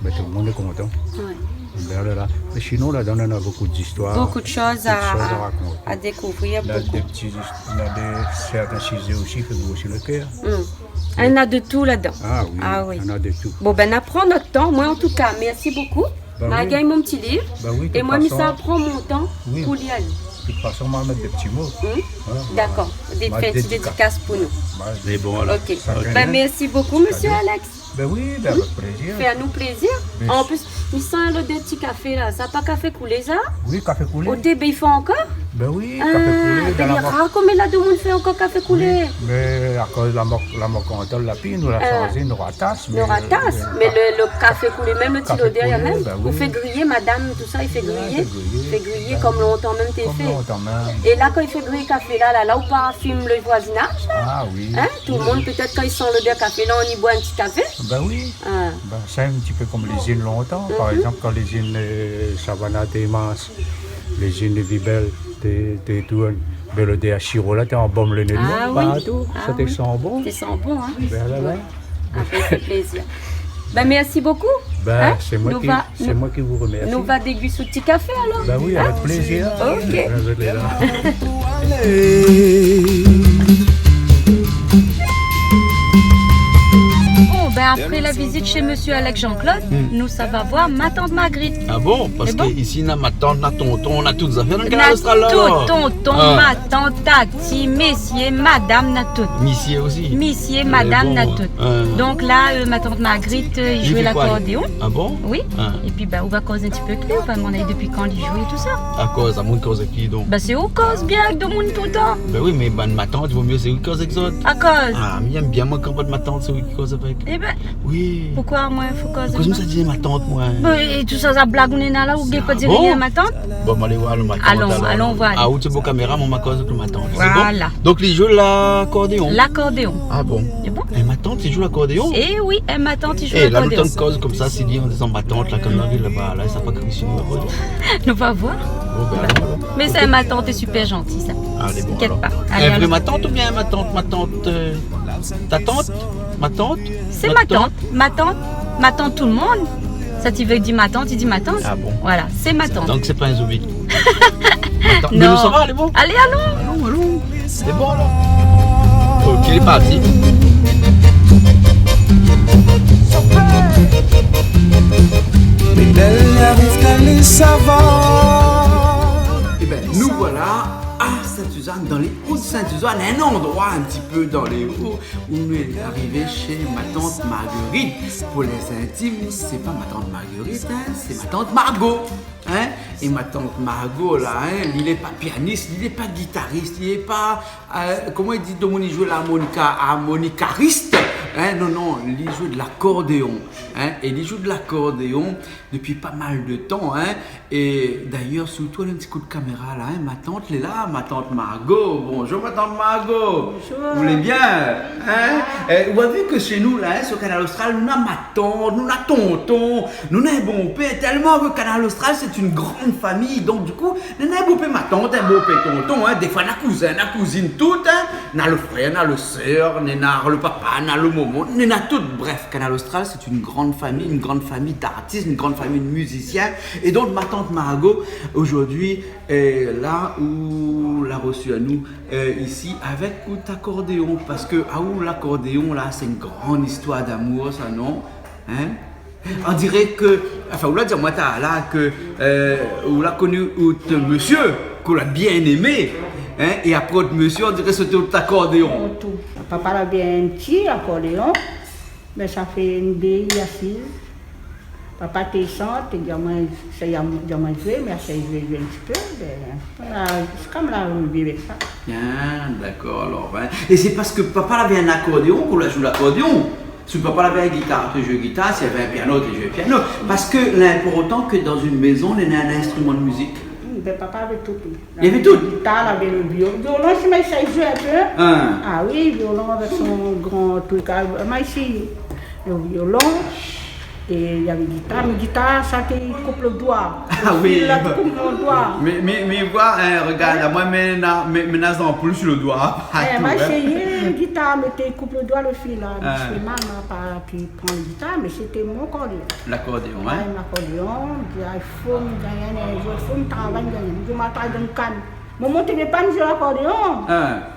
ben, tout le monde lé kontan. Ouais. Bin, voilà. Mé sinon, ladan, néna bonpé zistoir. Bonpé de shoz a, a rakonté. Bonpé de shoz a, a dékouvrir. Néna dé ti zis-, néna dé, sèrtin sizé osi i fé gros si lo kèr. Hmm. Néna de tout ladan. Ah oui, néna de tout. Bon, bin, nou pran nout tan. Moin, an tou ka, mèrsi bonpé. Bin oui. Ma gingn mon ti liv. Bin oui, é moin, mi sa pran mon tan pou lir ali. De tout fason, ma mèt dé ti mo. Hmm. Voilà. Dakor. Ma dédikas. Dé ti dédikas pou nou. Voilà. Mé bon, alor. Ok. Bin, mèrsi bonpé, mésyé Alex. Bin oui, bin avèk plézir. Fé anou plézir. An plis, mi san lodèr ti kafé la. Sa pa kafé koulé, sa ? Oui, kafé koulé. Oté, bin, i fé ankor ? Bin oui, kafé koulé, bin, dan la mor-, rar koméla domoun i fé ankor kafé koulé. Oui, mé akoz la mor-, la mor kantol la pi, nou la sanzé, nou ratas, mé, mé lo, lo kafé koulé, mèm lo ti lodèr, bin oui. Ou fé griyé, madam, tousa, i fé griyé. Fé griyé, kom lontan mèm té fé. Kom lontan mèm. É la, kan i fé griyé kafé la, la, la, ou pa fim lo voizinaz, la ? Ah oui. Hin ? Tout lo moun, pétèt, kan i san lodèr kafé la, i anvi boir in ti kafé. Bin oui. Ah. Bin, sé in ti pé kom lézine lontan. Par égzanp, kan lézine, euh, Savana té mins, lézine Vibèl té, té tourn, bin, lodèr siro la té anbom lo né d'moun partou. Ah oui. Sa té san bon. Té san bon, hin. Bin, la, la. Ah, sa fé plézir. Bin, mèrsi bonpé. Bin, sé moin ki, sé moin ki vou remèrsi. Nou va dégust out ti kafé, alor. Bin oui, avèk plézir. Ok. Bin, zot lé la. Bon, bin, apré la vizit shé mésyé Alex Jean-Claude, nou sava voir matant Marguerite. Ah bon ? Parske isi, na matant, na tonton, na tout zafèr dan Kanal Austral, la, alor. Na tout, tonton, matant, tati, mésyé, madam, na tout. Misyé osi. Misyé, madam, na tout. Donk la, euh, matant Marguerite, euh, i zoué lakordéon. Ah bon ? Oui. Ah. Épi, bin, ou va koz in ti pé èk li, ou va domann ali dopi kan li zoué tousa. Akoz, amoin koz èk li, donk ? Bin, sé ou koz bien èk domoun toultan. Bin oui, mé bann matant, i vo myé sé ou i koz èk zot. Akoz ? Ah, mi èm bien, moin, kan bann matant, sé ou i koz avèk. Ébin, oui. Poukosa moin fo koz avèk ? Akoz mi sa di matant, moin. Bin, é tousa, sa blag ou néna la, ou gingn pa dir rien, matant ? Bon, ma alé voir lo matant, alor. Alon, alon voir. Ah, ou té bon kaméra, moin ma koz èk lo matant. Sé bon ? Voilà. Donk, li zoué lakordéon. Lakordéon. Ah bon ? Sé bon ? É matant i zoué lakordéon ? É oui, é matant i zoué lakordéon. É la, nou tann koz konmsa, si li an dizan matant, la, kom la vi laba, la, sa pa kri si nou lakordéon. Nou va voir. Bon, bin, alon, alor. Mé sé in matant lé super zanti, sa. Alé, bon, alor. Inkièt pa. Alé, alon. In vré matant oubien in matant, matant, euh, ta tant ? Matant ? Sé matant. Matant, matant tout lo moun. Sa ti vé di matant, ti di matant. Ah bon ? Voilà, sé matant. Donk sé pa in zobi. Matant. Non. Mé nou sava, lé bon ? Alé, alon. Alon, alon. Lé bon, alor. Ok, lé parti. Mé bèl, ariv kalé, sava. Ébin, nou voilà a Sint-Sizane, dan lé O de Sint-Sizane, in landroi in ti pé dan lé O, ousa nou lé arivé shé matant Marguerite. Pou lé zintim, sé pa matant Marguerite, hin, sé matant Margot, hin. É matant Margot, la, hin, li lé pa pianis, li lé pa gitaris, li lé pa, euh, koman i di, domoun i zoué larmonika, armonikaris, hin, non, non, li zoué de lakordéon, hin, é li zoué de lakordéon dopi pa mal de tan, hin. É dayèr, sirtou, in ti kou de kaméra la, hin, matant lé la, matant Margot. Bonzour, matant Margot. Bonzour. Ou lé bien, hin ? Ou la vi ke shé nou la, hin, sir Kanal Austral, nou na matant, nou na tonton, nou na bonpé. Tèlman ke Kanal Austral, sé in gran famiy. Donk, di kou, nou na bonpé matant, hin, bonpé tonton, hin. Défoi, na kouzin, na kouzine, tout, hin. Na lo frèr, na lo sèr, na lo papa, na lo momon, na tout. Bref, Kanal Austral, sé in gran famiy, in gran famiy d'artis, in gran famiy de mizisien. É donk, matant Margot, zordi, é la ou la resi anou, euh, isi avèk out akordéon, parske, ah, ou lakordéon la, sé in gran zistoir d'amour, sa, non ? Hin ? On diré ke, anfin, ou la di amoin talèr la ke, euh, ou la koni out mésyé, ke ou la bien émé, hin, é apré out mésyé, on diré sété out akordéon. Papa lavé in ti akordéon, mé sa fé in dé, asiz. Papa té shant, té di amoin, sa, di amoin zoué, mé sa, zoué, zoué in ti pé, bin, voilà, sé konm la rivé avèk sa. Ah, dakor, alor, hin. É sé parske papa lavé in akordéon ke ou la zoué lakordéon. Si papa lavé in gitar, té zoué gitar, si lavé in piano, té zoué piano. Parske linportan ke dan in mézon, néna in instriman de mizik. Bin, papa lavé tout, li. Li lavé tout ? Gitar, lavé lo vio-, violon, si, mé sa i zoué in pé. Hin. Ah oui, violon avèk son gran truk, ah, mé isi, lo violon. É navé gitar, mé gitar, sa té koup lo doi. Ah oui. Lo fil la té koup mon doi. Mé, mé, mé voi, in, rogard, la, moin, mi na, mi, mi na zanpoul si lo doi. É, moin la éséyé gitar, mé té koup lo doi, lo fil la. Mé té mal, moin la pa pi pran gitar, mé sété mon akordéon. Lakordéon, in ? Ouais, mon akordéon, mi di, ah, i fo mi gingn in zour, i fo mi travay, mi gingn. Mi di, moin la travay dann kann. Momon té vé pa mi zoué lakordéon. In.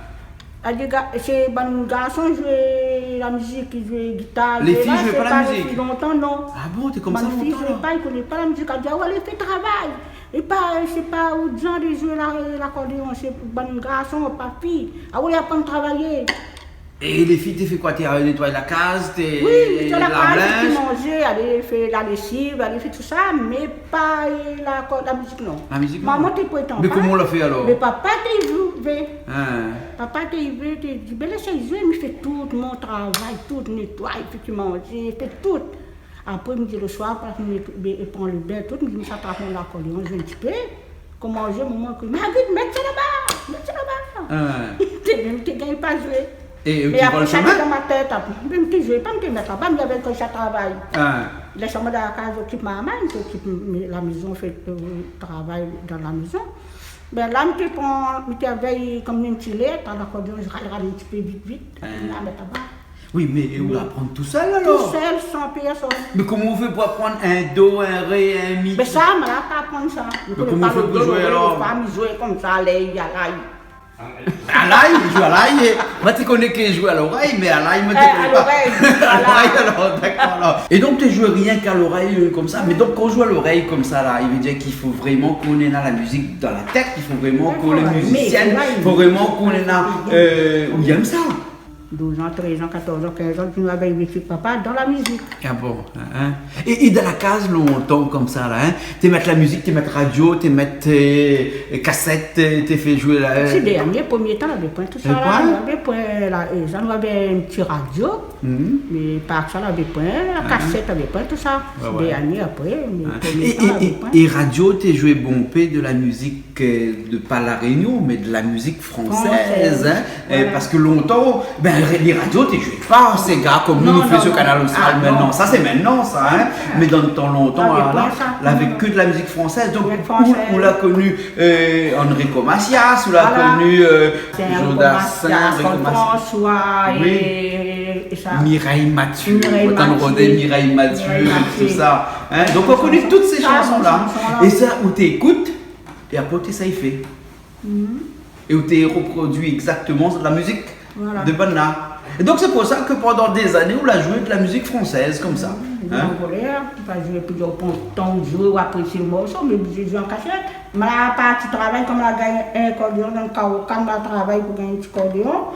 La di, ga-, sé bann garson i zoué la mizik, i zoué gitar, i zoué la, sé pa lo fi lontan, non. Ah bon, té konmsa lontan, la ? Bann fi i zoué pa, i koné pa la mizik. La di, ah, alé fé travay. É pa, sé pa out zanr de zoué la, lakordéon, sé bann garson, pa fi. Ah, alé aprann travayé. É lé fi, té fé koi ? Té alé nétoy la kaz, té lav linz ? Oui, nétoy la kaz, té manzé, alé fé la lésiv, alé fé tousa, mé pa, é, la, la mizik, non. La mizik, non. Momon té prétan pa. Mé koman ou la fé alor ? Mé papa té i zoué. In. Papa té i vé, té di, bin, lès ali zoué, mi fé tout mon travay, tout, nétoy, fé manzé, fé tout. Apré, mi di, lo soir, pa fini, bin, pran lo bin, tout, mi di, mi sa trap mon lakordéon, zoué in ti pé. Koman zoué, momon i kri, Marguerite, mèt sa laba, mèt sa laba. In. Té, mèm té gingn pa zoué. É, é apré, sa té dan mon tèt, apré. Mé mi té zoué pa, mi té mèt laba, mi avé koz sa travay. In. Lès amoin dan la kaz, okip momon, mi té okip, mé, la mézon, fé, euh, travay dan la mézon. Bin, la, mi té pran, mi té avèy konm in ti lèt, a lakordéon, mi ral, ral in ti pé vit, vit. In. Mi la mèt laba. Oui, mé ou la aprann tousèl, alor ? Tousèl, san pèrsone. Mé koman ou fé pou aprann in do, in ré, in mi ? Mé sa, moin la pa aprann sa. Mé koman ou fé pou zoué, alor ? Moin té pa zoué konmsa, alé, alé. Alé, zoué alé, é. Moin té koné ke zoué a lorèy, mé alé, moin té koné pa. É, a lorèy, voilà. Alé, alor, dakor, alor. É donk, té zoué rienk a lorèy, euh, konmsa. Mé donk, kan ou zoué a lorèy konmsa, la, i vé dir ke i fo vréman ke ou néna la mizik dan la tèt, i fo vréman ke ou lé mizisièn, i fo vréman ke ou néna, euh, ou yèm sa. Douz an, trèz an, katorz an, kinz an, nou la arivé shé papa dan la mizik. Ah bon, in, in. É, é dan la kaz, lontan, konmsa, la, in, té mèt la mizik, té mèt radio, té mèt, euh, kasèt, té, té fé zoué la, euh. Sé dèrnié, promié tan, navé poin tousa la, navé poin la, é sa, navé in ti radio, mé pa sa, navé poin la kasèt, navé poin tousa. Sé dèrnié, apré, mé promié tan, navé poin. É, é, é radio, té zoué bonpé de la mizik ke de, pa La Rényon, mé de la mizik fransèz, in. Fransèz, voilà. Euh, parske lontan, bin, ré-, lé radio té zoué pa séga konm nou, nou fé su Kanal Austral mintnan. Non, non, non. Sa, sé mintnan, sa, in. Mé dan lo tan lontan, la, la, lavé ke de la mizik fransèz. Donk, ou, ou la koni, euh, Enrico Macias, ou la koni, euh, Jean Dassin, Enrico Macias, François, é, é sa. Mireille Mathieu, Mireille Mathieu, tousa. In, donk, ou la koni tout sé shanson-la. É sa, ou té ékout, é apré, ou té sa i fé. É ou té reprodui égzaktoman la mizik de bann-la. É donk, sé pou sa ke pandan dé zané, ou la zoué de la mizik fransèz, konmsa. An kolèr, pa zoué, pi ou pran tan zoué, ou aprésié lo morso, mé oblizé zoué an kasèt. Moin la parti travay, konm la gingn in akordéon dan Karokan, moin la travay pou gingn in ti akordéon.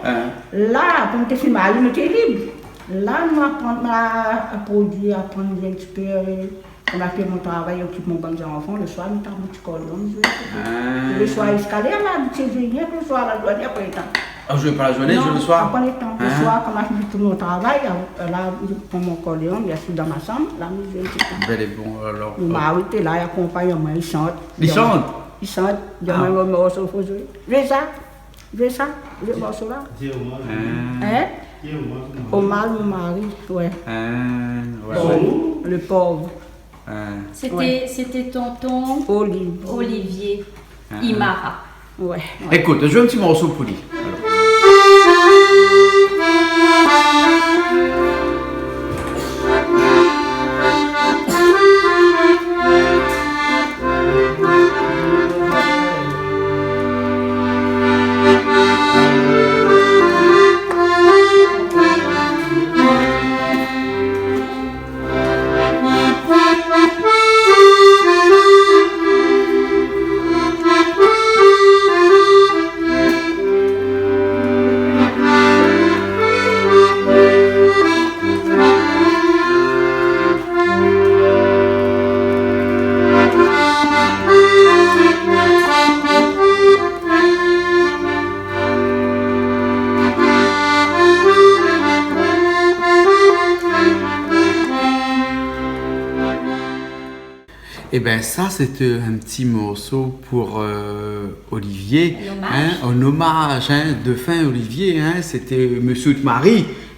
La, apré, moin té fine marié, moin té lib. La, moin aprann, moin la produi, aprann zoué in ti pé, euh, Kan moin la fé mon travay, okip mon bann zanfan, lo soir, mi trap mon ti akordéon, mi zoué. Lo soir, ziska lèr la, mi té zoué rienk lo soir, la zourné, apré lo tan. Ah, ou zoué pa la zourné, zoué lo soir ? Non, apré lo tan. Lo soir, kan moin la fini tout mon travay, la, la, mi pran mon akordéon, mi asiz dan ma shanm, la, mi zoué in ti pé. Bèl é bon, alor. Mon mari té la, li akonpagn amoin, li shant. Li shant ? Li shant, li di amoin, lo morso fo zoué. Zoué sa. Zoué sa, zoué morso-la. In ? Omaz mon mari, ouais. Bon, le pauvre. Sété, sété tonton Olivier. Olivier Imara. Ouais, ouais. Ékout, zoué in ti morso pou li. Alor. Ében, sa, sété in ti morso pou, euh, Olivier, in, an omaz, in, défin Olivier, in, sété Mésyé Outmari.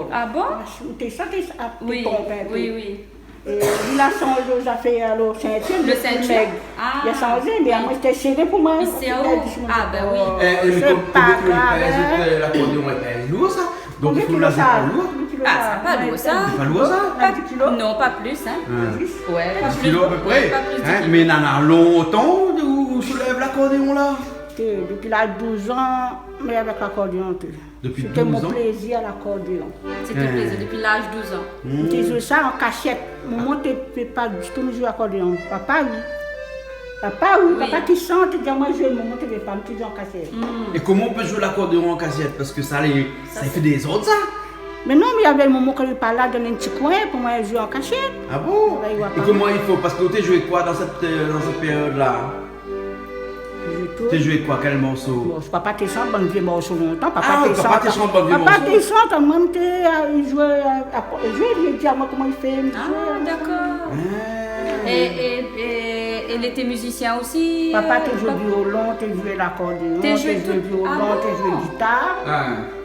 drol. Ah bon ? Ou té sa, té sa, té tonm in pé. Oui, oui. É li la sanzé zafèr, alor, sintir, li lé pli mèg. Lo sintir ? Ah. Li la sanzé, mé amoin té séré pou moin. Li séré. Ah, ben oui. Eh, eh, mé sé pa grav, in. Konbien kilo i pèz, euh, lakordéon i pèz lour, sa ? Donk, i fo la zété lour. Konbien kilo sa ? Ah, sa pa lour, sa. Sé pa lour, sa ? Pa, non, pa plis, in. In. Ouais, pa plis. Dis kilo a pé pré, in, mé nana lontan ou soulèv lakordéon la. É dopi laz douz an, mi avèk lakordéon, té. Dopi douz an ? Sété mon plézir, lakordéon. Sété plézir, dopi laz douz an. Té zoué sa an kashèt. Momon té vé pa ditou mi zoué lakordéon. Papa, oui. Papa, oui, papa té shant, té di amoin zoué, momon té vé pa, mi té zoué an kashèt. É koman ou pé zoué lakordéon an kashèt ? Parske sa lé, sa i fé dézord, sa. Mé non, mé avèk momon, kan li lé pa la, dan in ti koin pou moin zoué an kashèt. Ah bon ? É koman i fo ? Parske ou té zoué koi dan sèt, euh, dan sèt périod-la ? Té zoué koi, kèl morso ? Bon, papa té shant bann vié morso lontan. Papa té shant bann vié morso. Papa té shant, moin té, euh, zoué, euh, zoué, li di amoin koman i fé, mi zoué. Ah, dakor. É, é, é, é li té mizisien osi, papa té zoué violon, té zoué lakordéon, té zoué violon, té zoué gitar. Ah oui.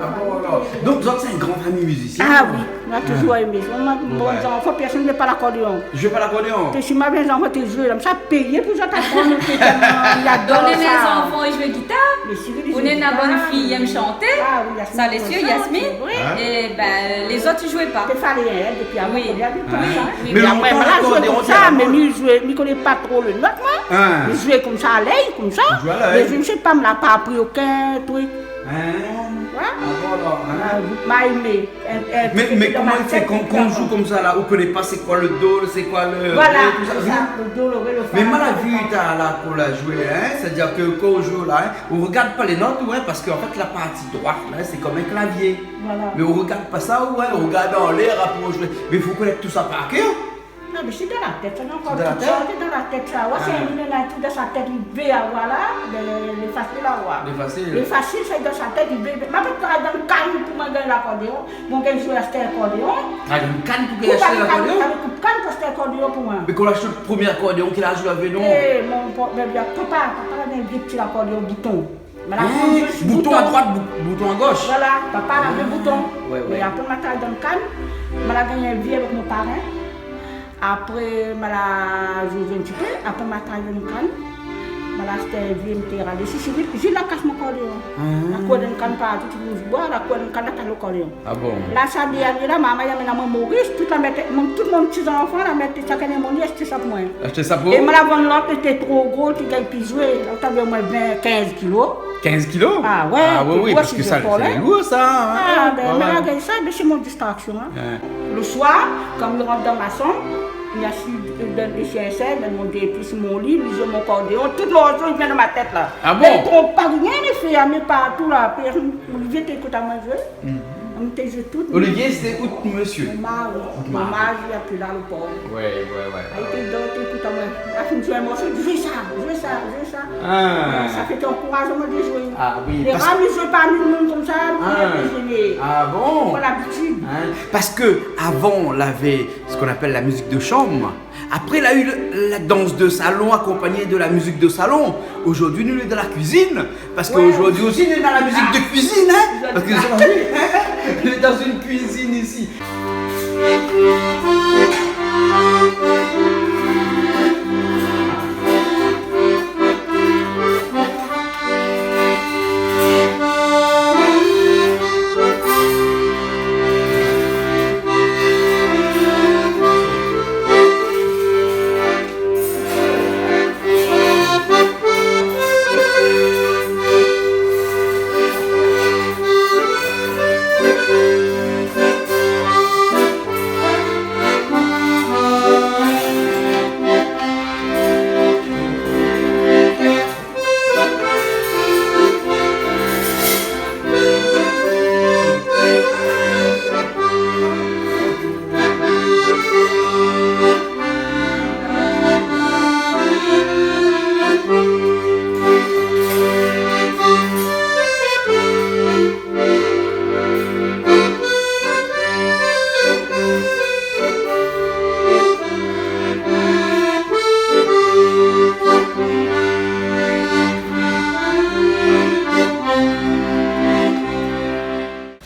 Ah bon, alor. Donk zot sé in gran fami mizisien, alor ? Ah oui, nou la touzour èmé. Moin, mon zanfan, pèrsone i zoué pa lakordéon. Zoué pa lakordéon ? Té si ma vien zanfan té zoué la, mi sa péyé pou zot aprann, té tèlman i ador sa. Donk lé zanfan i zoué gitar. Mé si, li zoué gitar. Ou néna bann fiy i èm shanté. Ah oui, Yasmine, sa lé sir, Yasmine. Sé vré. É bin lézot i zoué pa. Té falé, in, dopi avan, oui, koné avan sa. Mé apré, moin la zoué konmsa, mé mi zoué, mi koné pa tro lé not, moin. Mi zoué konmsa, a lèy, konmsa. Mé mi sé pa, mi la pa apri okin trik. Hein ? Ah bon, alor, hein ? Ah, ma èmé. Mé, mé koman i fé, kan, kan ou zoué konmsa la, ou koné pa sé koi le do, sé koi le ré, tousa, sé sa, le do, le ré, le fa, la, la. Mé moin la vi talèr ou la zoué, hein, sétadir ke kan ou zoué la, hein, ou rogard pa lé not, hein, parske an fèt la parti droit la, sé konm in klavié. Voilà. Mé ou rogard pa sa, ou, hein, ou rogard anlèr, apré ou zoué. Mé fo konèt tousa par kèr. Non, mé sé dan la tèt, sa, non, kan ou té dan la tèt, sa, ouais, sé in moun la, tout dan sa tèt, li vé avoir la, lé, lé fasil avoir. Lé fasil. Lé fasil, sé dan sa tèt, li vé, vé. Ma pa travay dan kann pou moin gingn lakordéon, moin gingn zoué ashté akordéon. Travay dan kann pou gingn ashté lakordéon ? Koup kann, ashté akordéon pou moin. Mé kan ou la ashté lo promié akordéon, kèl az ou lavé, non ? É, mon po-, mé bien, papa, papa lavé in vié ti lakordéon bouton. Hein ? Bouton a droit, bou-, bouton a gosh. Voilà, papa lavé bouton. Ah, ouais, ouais. Mé apré, ma travay dan kann, ma la gingn in vi avèk mon parin. Apré, ma la zoué in ti pé. Apré, ma travay dan kann. Ma la ashté in vi, mi té ralé. Si, si, vi, vi la kas mon kordéon. Ah. La kour dan kann partou, ti bouz boi, la kour dan kann la, ta lo kordéon. Ah bon ? La, sa dèrnié la, momon la amenn amoin Moris, tout la mèt, mon, tout mon ti zanfan la mèt, shakinn in moni, ashté sa pou moin. Ashté sa pou ? É ma la vann lot, lété tro gro, té gingn pi zoué. La, ou té vé amoin vin, kinz kilo. Kinz kilo ? Ah ouais, té lour, parske sa, sé lour sa, hein. Ah, bin, ma la gingn sa, bin, sé mon distraksion, hein. Ouais. Le soir, kan mi rant dan ma shanm, mi asiz, euh, dan, si in sèz, dan mon dé pli, si mon li, mi zoué mon kordéon, tout lo morso i vien dan ma tèt la. Ah bon ? Mé tronp pa, rien i fé, mé partou la, pèrsone, Olivier té ékout amoin zoué. Mhm. Ou té zoué tout. Olivier, sété out mésyé ? Mon mari. Out mari. Mon mari, li la pi la, lo pov. Ouais, ouais, ouais. Ah, li té dor, té ékout amoin. La fine zoué in morso, zoué sa, zoué sa, zoué sa. Ah. Sa fé té ankouraz amoin de zoué. Ah oui, lé rar mi zoué parmi lo moun konmsa, mi té zoué. Ah bon ? Mon labitid. Hein ? Parske avan, lavé sak i apèl la mizik de shanm. Apré, la u le, la dans de salon akonpagné de la mizik de salon. Zordi, nou lé dan la kuizine, parske zordi osi, nou lé dan la mizik de kuizine, hein. Parske zordi, nou lé dan in kuizine isi.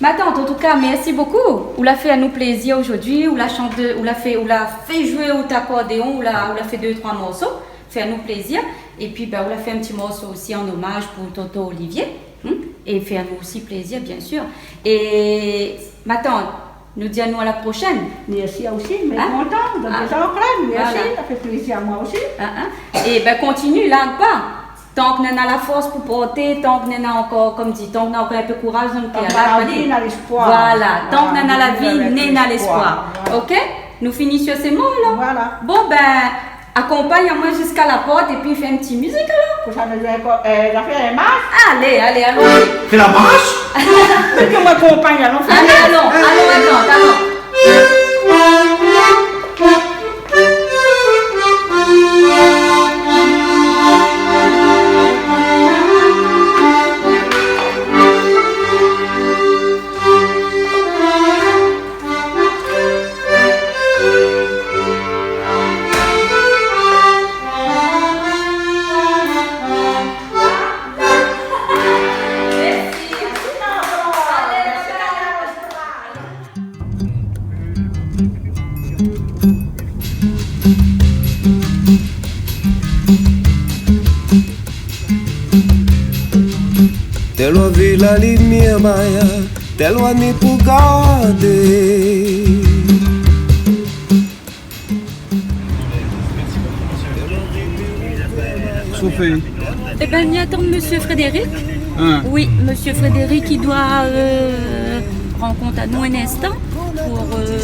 Ma tant, an tou ka, mèrsi bokou. Ou la fé anou plézir zordi, ou la shanté, ou la fé, ou la fé zoué out akordéon, ou la, ou la fé dé troi morso, fé anou plézir. Épi, bin, ou la fé in ti morso osi an omaz pou tonton Olivier, hein, é fé anou osi plézir, biensir. É ma tant, nou di anou a la proshèn. Mèrsi aou osi, mé kontan, donk, Jean-Claude, mèrsi, sa fé plézir amoin osi. Hein, hein. É bin, kontinié, larg pa. Tan ke nana la fors pou porté, tan ke nana ankor, konm di, tan ke nana ankor in pé kouraz dan lo kèr, la, na la vi, na léspoir. Voilà, tan ke nana la vi, néna léspoir. Voilà. OK ? Nou fini si sé mo la. Voilà. Bon, bin, akonpagn amoin ziska la port épi fé in ti mizik alor. Pou sa nou zoué ankor, euh, zafèr in mars. Alé, alé, alon. Fé la mars ? Mé ke moin akonpagn, alon, fé in mars. Alé, alon, alon, alon, alon. Tèl anvi la limièr, maya, tèl anvi pou gardé. Sofé. Eh ben, mi atann Monsieur Frédéric. Hein. Oui, Monsieur Frédéric, il doit, euh, rendre compte à nous un instant pour, euh,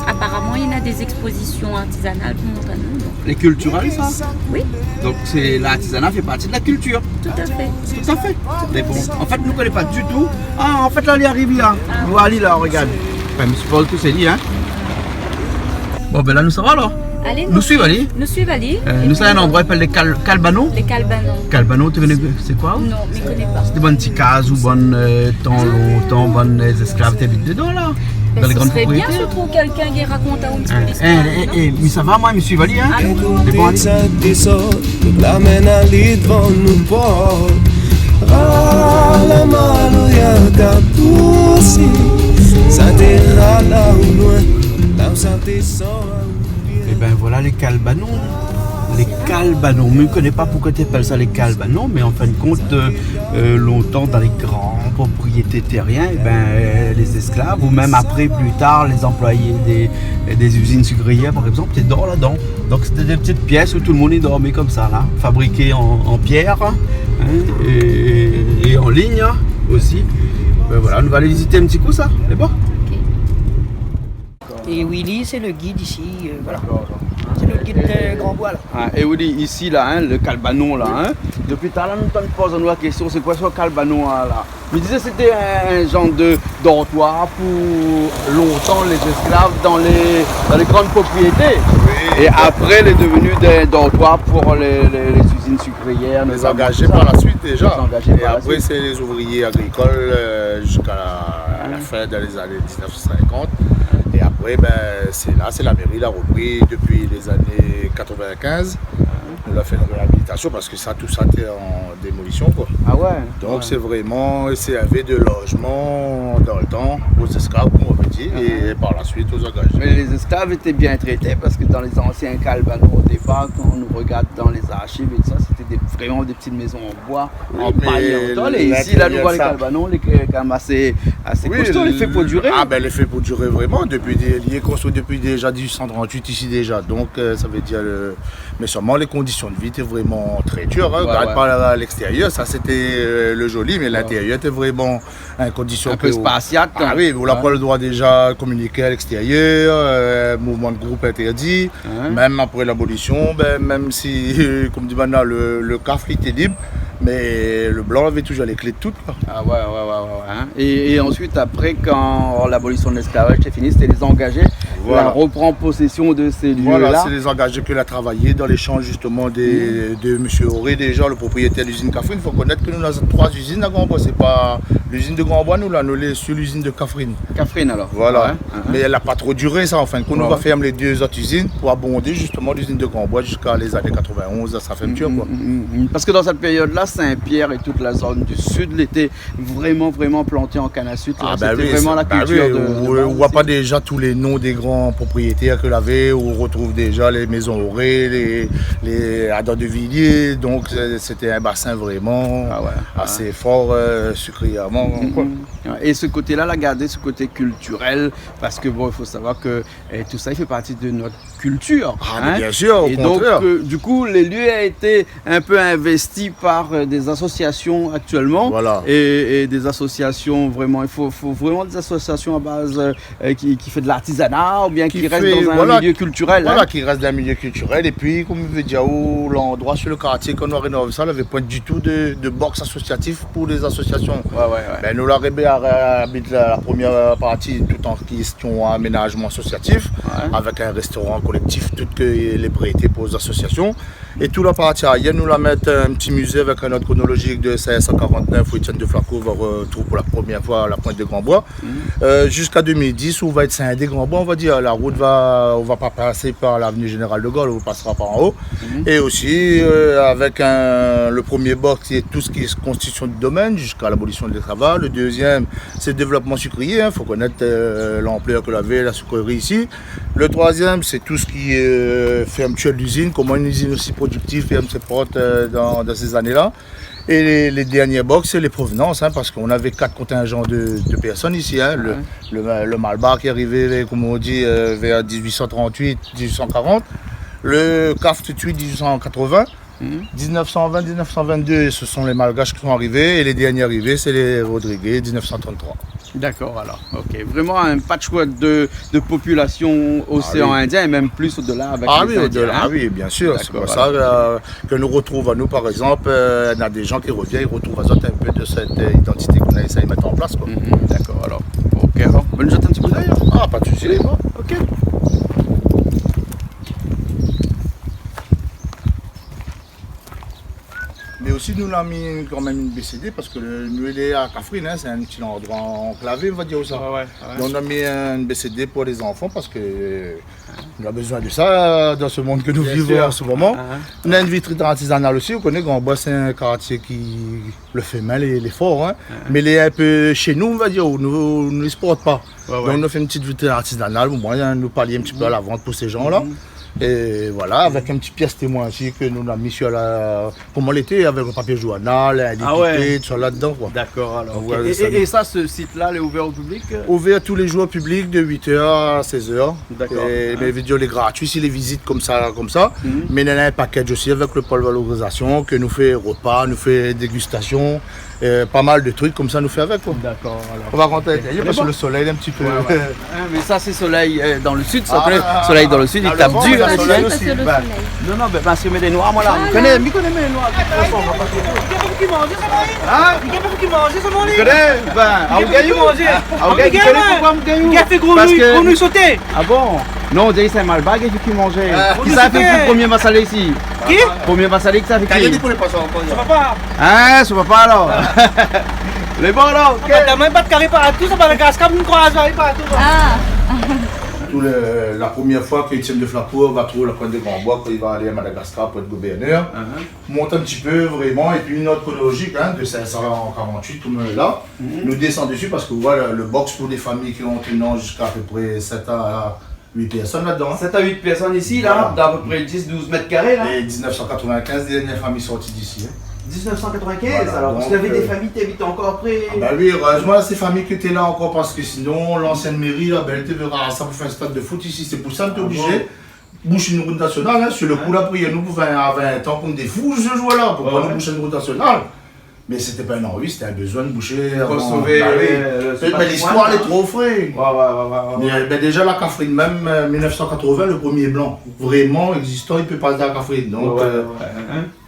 apparemment, il y a des expositions artisanales pour montrer à nous, donc. Les culturales, ça ? Oui. Donc, c'est, l'artisanat fait partie de la culture. Tout à fait. Tout à fait. Mé bon, an fèt, nou koné pa ditou. Ah, an fèt, la, li ariv la. Ah. Nou alé la, regard. Anfin, mi siport tout, sé li, hein. Bon, bin la, nou sava, alor. Alé, nou suiv, alé. Nou suiv, alé. Euh, nou, sé in landroi i apèl lé Kal-, Kalbanon. Lé Kalbanon. Kalbanon, ou koné, sé koi, ou ? Non, mi koné pa. Sé bann ti kaz ou bann, euh, tan lontan, bann, euh, zésklav té abit dedan, la. Bin, dan lé gran propriété. Sé bien, sirtou kèlkin ki rakont aou in ti pé listoir, non ? Eh, eh, eh, mi sava, moin, mi suiv ali, hein. Alon. Mé bon, alé. Sa i désord, tout la mèn ali dovan nout port. Rala maloya, gard pou si sa té rala ou loin, la ou sa té sort. Eh ben voilà, lé Kalbanon. Lé Kalbanon. Mi koné pa poukoi té apèl sa lé Kalbanon, mé an fin de kont, euh, euh, lontan, dan lé gran propriété tèrin, eh ben, euh, lé zésklav, ou mèm apré, pli tar, lé anployé dé, dé izine sukriyèr, par égzanp, té dor ladan. Donk, sété dé ti piès ousa tout lo moun i dormé konmsa, la, fabriké an, an pièr, hein, é, é an lign osi. Ben voilà, nou va alé vizité in ti kou sa, lé bon ? OK. É Willy, sé lo gid isi, euh, voilà. Sé nout gid de Gran Boi, la. Ah, é Willy, isi, la, hein, lo Kalbanon, la, hein. Dopi talèr, nou té poz anou la késtion, sé koi sa, Kalbanon, la, la ? Mi dizé sété in, in zanr de dortoir pou lontan lé zésklav dan lé, dan lé gran propriété. Oui. É apré, lé devenu dé dortoir pou lé, lé, lé izine sukriyèr, lé zangazé par la suit, déza. Lé zangazé par la suit. É apré, sé lé ouvriyé agrikol, euh, ziska la, la fin dé zané diznèf san sinkant. É apré, ben, sé la, sé la méri la ropri dopi lé zané katrovin-kinz. Nou la fé in réabilitasion parske sa, tout sa té an démolision, koi. Ah ouais. Donk, ouais, sé vréman, i sèrvé de lozman dan lo tan o zésklav, konm nou pé dir, é par la suit o zangazé. Mé lé zésklav lété bien trété parske dan lé zansien Kalbanon, o dépar, kan nou rogard dan lé zarchiv é tout sa, sété dé, vréman dé ti mézon an boi, an pay, an tol. Oui, mé isi, la, nou voi lé Kalbanon, lé, kan mèm asé, asé kosto, lé fé pou diré. Ah ben, lé fé pou diré vréman. Dopi dé, lé konstrui dopi déza dizuit san trantuit isi déza. Donk, euh, sa vé dir, euh, mé solman lé kondision de vi té vréman tré dir, hein. Ouais, ouais. Gard pa la, lékstérièr, sa sété, euh, lo zoli, mé lintérièr té vréman in kondision in pé spartiat. Ah oui, ou la pa lo droi déza kominiké a lékstérièr, euh, mouvman de group intèrdi. Hein ? Mèm apré labolision, ben, mèm si, euh, konm di banna, lo, lo kaf li té lib, mé lo blan lavé touzour lé klé de tout, koi. Ah ouais, ouais, ouais, ouais, ouais, hein. É, é ansuit, apré, kan labolision de lésklavaj té fini, sété lé zangazé, voilà, la ropran posésion de sé lieu-la. Voilà, sé lé zangazé ke la travay dan lé shan, zistoman, dé, de Monsieur Auré, déza, lo propriétèr de lizine Kafrine. Fo konèt ke nou, nou na troi izine a Gran Boi. Sé pa lizine de Gran Boi, nou, la, nou lé si lizine de Kafrine. Kafrine, alor. Voilà. Ouais, ouais. Mé la pa tro diré, sa. An fin de kont, nou la fèrm lé dé zot izine pou abondé, zistoman, lizine de Gran Boi ziska lé zané katrovin-onz, la, sa fé in ti pé, koi. Mm, mm, mm, mm. Parske dan sèt périod-la, Saint-Pierre é tout la zone du sud, lété vréman, vréman planté an kann a sik, la. Ah, ben oui, vréman la kiltir de, de baz. Ou, ou voi pa déza tout lé non dé gran an propriétèr ke lavé, ou retrouv déza lé mézon Auré, lé, lé Adam de Villiers. Donk, sé, sété in basin vréman asé for, euh, sukré avan, koi. Ouais. É se koté-la, la gardé se koté kiltirèl, parske, bon, i fo savoir ke, eh, tout sa, i fé parti de nout kiltir, hein. Ah, mé bien sir, o kontrèr. É donk, euh, du kou, lé lieu la été in pé investi par, euh, dé asosiasion aktièlman. Voilà. É, é dé asosiasion vréman, i fo, fo vréman dé asosiasion a baz, euh, euh, ki, ki fé de lartizana oubien ki rès dan in milié kiltirèl, hein. Voilà, ki rès dan in milié kiltirèl. Épi, konm mi vé dir, o landroi, su le kartié, kan nou la rénov sa, lavé poin ditou de, de box asosiatif pou lé asosiasion. Ouais, ouais, ouais. Bin, nou la ré-, ré-, abit la, la promièr parti, tout an késtion aménazman asosiatif, avèk in réstoran kolèktif, tout ke lé prété pou lé asosiasion. É tout la parti arièr, nou la mèt in ti mizé avèk in not kronolojik de sèz san karant-nèf, ousa Étienne de Flacourt va retrouv pou la promièr foi la point de Grand Bois. Mhm. Euh, ziska deux mille dix, ousa va èt sindé Grand Bois, on va dir. La rout va, on va pa pasé par l'avenue Général de Gaulle, on pasra par an-o. Mhm. É osi, euh, avèk in, le promié box, sé tout sak lé konstriksion de domèn, ziska labolision de lésklavaj. Le dézièm, sé le dévlopman sukrié, hein. Fo konèt, euh, lanplèr ke lavé la sukréri isi. Le troizièm, sé tout sak lé, euh, fèrmtir de lizine, koman in lizine osi prodiktiv i fèrm sé port, euh, dan, dan sé zané-la. É lé, lé dernié box, sé lé provenans, hein, parske nou lavé kat kontinjan de, de pèrsone isi, hein. Le, le, le Malbar ki la arivé, konm on di, euh, vèr dizuit san trant-uit, dizuit san karant. Le CAF tout de suite, dizuit san katrovin. Mhm. Diznèf san vin, diznèf san vin-dé, sé lé Malgash ki la arivé, é lé dernié arivé, sé lé Rodrigé, diznèf san trant-troi. Dakor, alor, OK. Vréman in patchwork de, de popilasion oséan Indien, é mèm plis odela avèk lé Indien, hein. Ah oui, odela, ah oui, bien sir. Sé pou sa, euh, ke nou retrouv anou, par égzanp, euh, na dé jan ki revien, i retrouv azot in pé de sèt, euh, idantité ke nou la éséy mèt an plas, koi. Mhm, dakor, alor. OK, alor, bin, nou zèt in ti koudèy, hein. Ah, pa de sousi. OK. Mé osi, nou la mi kanmèm in BCD, parske le, nou lé a Kafrine, hein, sé in ti landroi anklavé, on va dir sa. Ouais, ouais, ouais. Donk, nou la mi in BCD pou lé zanfan, parske nou la bezoin de sa dan se mond ke nou viv an se moman. Bien sir. Ah, ah. Nou na in vitrin artizanal osi, ou koné, Grand Bois, sé in kartié ki, le fémin, lé, lé for, hein. Ah, ah. Mé lé in pé shé nou, on va dir, nou, nou lé sport pa. Ouais, ouais. Donk, nou fé in ti vitrin artizanal, pou moin, nou palié in ti pé a la vant pou sé jan-la. Mhm. É voilà, avèk in ti pièce témoin osi ke nou la mi su la, koman lété, avèk le papié journal, in, dé tikèt, tout sa ladan, koi. Dakor, alor. Donk, voilà, é, é sa, se sit-la, lé ouvèr o piblik ? Ouvèr tou lé jour o piblik de uit èr a sèz èr. Dakor. É, mé, vé dir, lé gratui si lé vizit konmsa, konmsa. Mhm. Mé néna in package osi avèk le pôle valorisation, ke nou fé repa, nou fé dégustasion, euh, pa mal de trik konmsa nou fé avèk, koi. Dakor, alor. On va rant a l'intérieur parske le solèy lé in ti pé... Ouais, ouais. Hein, mé sa, sé solèy, euh, dan le sud, sa, solèy dan le sud, i tap dur, hein. Non, non, bin, parske mi lé noir, moin, la. Voilà. Mi koné, mi koné, mi lé noir. Hein ? Mi koné, bin, ah, ou gingn, ah, ou gingn, ou koné poukoué mi gingn ? Parske... Ah bon ? Non, on diré sé in Malbar ki manz. Kisa la fé kuir promié masalé isi ? Ki ? Promié masalé, kisa la fé kuir ? Son papa. Hein, son papa, alor. Lé bon, alor, OK. Ah, bin, moin, pa de karé partou, sa, Madagascar, mi kroiz, sa i partou, sa. Ah. Tout le, la promièr foi ke Étienne de Flacourt va trouv la pointe de Grand Bois, kan li va alé a Madagascar pou èt gouvèrnèr. Mont in ti pé, vréman, épi in not kronolojik, hein, de sèz san karant-uit, konm, euh, la. Mhm. Nou désann dési parske, voilà, le box pou dé fami ki anténan ziska a pé pré sèt a uit pèrsone ladan, hein. Sèt a uit pèrsone isi, la, voilà, dan a pé pré diz, douz mèt karé, la. É diznèf san katrovin-kinz, dernié fami sorti d'isi, hein. Diznèf san katrovin-kinz, voilà, alor, parske donk, navé dé fami té abit ankor apré. Ah, bin oui, erèzman, sé fami ki té la ankor, parske sinon, lansien méri, la, bin, té vèr sa pou fé in stad de foot isi. Sé pou sa nou té oblizé boush in rout nasional, hein. Su le kou, la, la priyèr anou pou vin, a vin an, konm dé fou, se jour-la, pou nou boush in rout nasional. Mé sété pa in anvi, sété in bezoin de boushé avan. Pou sové, euh, le patrimoine, hein. Mé, mé listoir lé tro fré. Ouais, ouais, ouais, ouais, ouais. Mé, bin, déza, la Kafrine mèm, euh, mil nèf san katrovin, le promié blan vréman égzistan, i pé pasé dan la Kafrine. Donk, euh,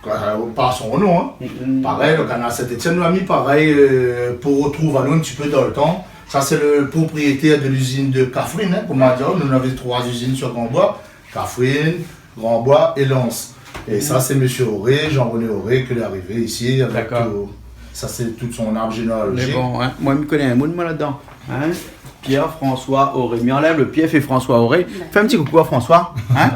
koi, euh, pa son non, hein. Mm, mm. Parèy, le kanal Saint-Étienne, nou la mi parèy, euh, pou retrouv anou in ti pé dan le tan. Sa, sé le propriétèr de l'izine de Kafrine, hein, konm on di, nou navé troi izine su Grand Bois. Kafrine, Grand Bois é Lens. É sa, sé mésyé Auré, Jean-René Auré, ke lé arivé isi avèk tout, sa, sé tout son arb jénéalojik. Dakor. Mé bon, hein, moin, mi koné in moun, moin, ladan. Hein ? Pierre-François Auré. Mi anlèv le Pierre, fé François Auré. Fé in ti koukou a François. Hein ?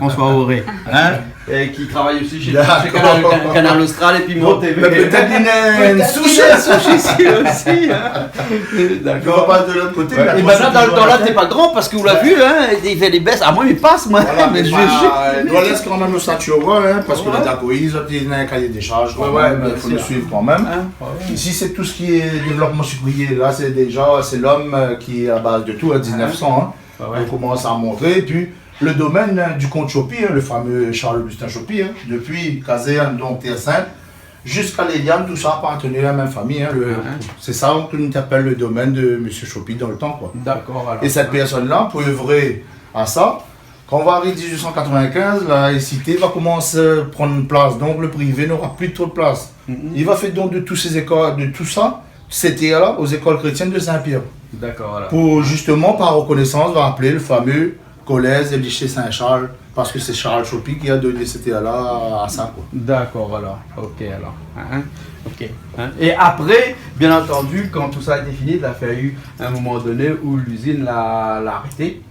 François Auré. Hein ? Et qui travaille aussi chez, chez Canal, Canal Austral et puis Mon T V. D'accord. Bon, mais peut-être une, une souche. Peut-être une souche ici aussi, hein. D'accord. On passe de l'autre côté, mais après, c'est toujours la fête. Et ben là, dans le temps-là, t'es pas grand parce qu'on l'a vu, hein, il fait des baisses. Ah, moi, il passe, moi. Voilà, mais je, je, euh, on laisse quand même le statut au roi, hein, parce que les Dacoïs, ils ont un cahier des charges quand même, il faut le suivre quand même. Ici, c'est tout ce qui est développement sucrier. Là, c'est déjà, c'est l'homme, euh, qui est à base de tout, hein, dix-neuf cents, hein. On commence à montrer. Et puis, le domaine, hein, du comte Chopy, hein, le fameux Charles Augustin Chopy, hein, depuis Kazerne, donc Terre Sainte, jusqu'à Leliane, tout ça appartenait à la même famille, hein, le, c'est ça que nous appelle le domaine de monsieur Chopy dans le temps, quoi. D'accord, alors. Et cette personne-là, pour œuvrer à ça, quand on va arriver dix-huit cent quatre-vingt-quinze, la laïcité va commencer à prendre une place, donc le privé n'aura plus trop de place. Il va faire don de tous ses écoles, de tout ça, ces terres-là, aux écoles chrétiennes de Saint-Pierre. D'accord, voilà. Pour justement, par reconnaissance, va appeler le fameux collège et lycée Saint-Charles, parce que c'est Charles Chopy qui a donné ces terres-là à ça, quoi. D'accord, alors. Ok, alors. Hein, hein. Ok. Hein. Et après, bien entendu, quand tout ça a été fini, il a fallu un moment donné où l'usine l'a, l'a arrêté.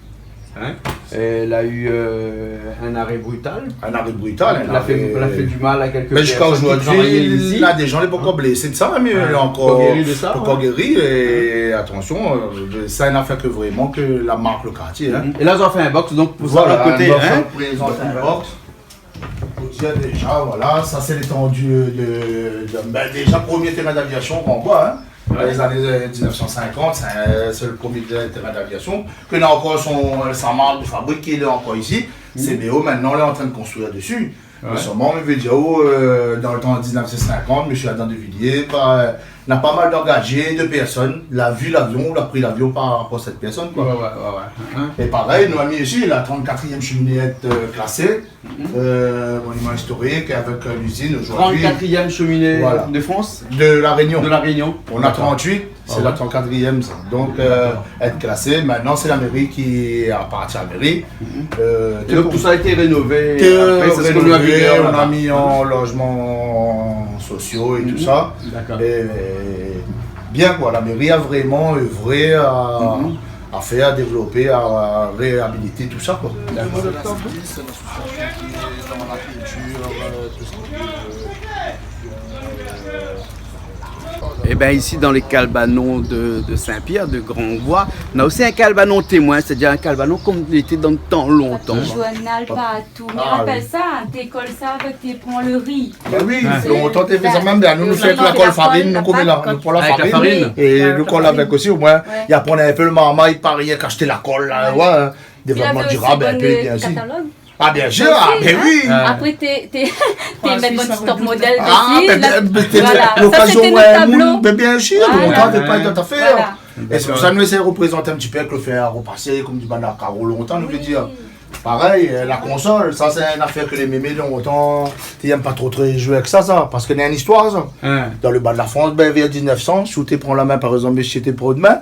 Hein ? Et il a eu, euh, un arrêt brutal. Un arrêt brutal, un arrêt. Il a fait, il a fait du mal à quelques personnes qui travaillaient ici. Ben, jusqu'à aujourd'hui, il y a des gens, les pankor blessés de ça, mais il est encore, pankor guéri de ça, pankor guéri, et attention, euh, c'est une affaire que vraiment que la marque le quartier, hein. Et là, ils ont fait un box, donc, pour ça, à côté, hein. Voilà, ils ont fait un box. Pour dire déjà, voilà, ça c'est l'étendue de, de, ben, déjà premier terrain d'aviation en bois, hein. Ouais. Dans les années, euh, dix-neuf cent cinquante, c'est un, c'est le premier terrain d'aviation. Que là encore, son, sa marque de fabrique, il est encore ici. C'est Béo, maintenant, on est en train de construire dessus. Ouais. Mais seulement, je veux dire, oh, euh, dans le temps de dix-neuf cent cinquante, monsieur Adam de Villiers, bah, euh, na pas mal d'engagés, de personnes, la vu l'avion, la pris l'avion par rapport à cette personne, quoi. Ouais, ouais, ouais, ouais. Hein. Et pareil, nou la mi isi la trente-quatrième cheminée, euh, classée. Euh, monument historique avec, euh, l'usine aujourd'hui. Trente-quatrième cheminée de France ? Voilà. De La Réunion. De La Réunion. D'accord. On a trente-huit, c'est la trente-quatrième, ça. Ah ouais. Donc, euh, être classée, maintenant, c'est la mairie qui appartient à la mairie. Mhm. Euh, et donc, tout ça a été rénové après, c'est ce qu'on a vu rénové, on a mis en logements sociaux et tout ça. D'accord. Et, euh, bien, quoi, la mairie a vraiment œuvré à, à faire, à développer, à réhabiliter tout ça, quoi. D'accord. Ében, isi, dan lé kalbanon de, de Sin-Pièr, de Gran Gwa, na osi in kalbanon témoin, sétadir in kalbanon konm lété dan tan lontan. Journal partou. Mi rapèl sa, té kol sa avèk, té pran lo ri. Bin oui, lontan té fé sa mèm, bin nou, nou fé avèk la kol farine, nou, konm la, nou pran la farine, é nou kol avèk osi, omoin, i aprann in pé lo marmay, parèy, ashté la kol la, ouais, dévlopman dirab, in pé, bien sir. Ah, bien sir, ah, bin oui. Apré, té, té, té mèt bann ti top modèl dési, la. Voilà. Sa, sété nout tablo. Bin, bien sir, lontan té pa tout à fait, hein. É sé pou sa nou éséy reprézant in ti pé avèk lo fèr a repasé, konm di banna karo lontan, nou vé dir. Parèy, euh, la konsol, sa sé in afèr ke lé mémé lontan, té yèm pa tro, tro zoué avèk sa, sa, parske néna in istoir, sa. Dan lo ba de la Frans, bin, vèr diznèf san, si ou té pran la min, par égzanp, mésyé té pran out min,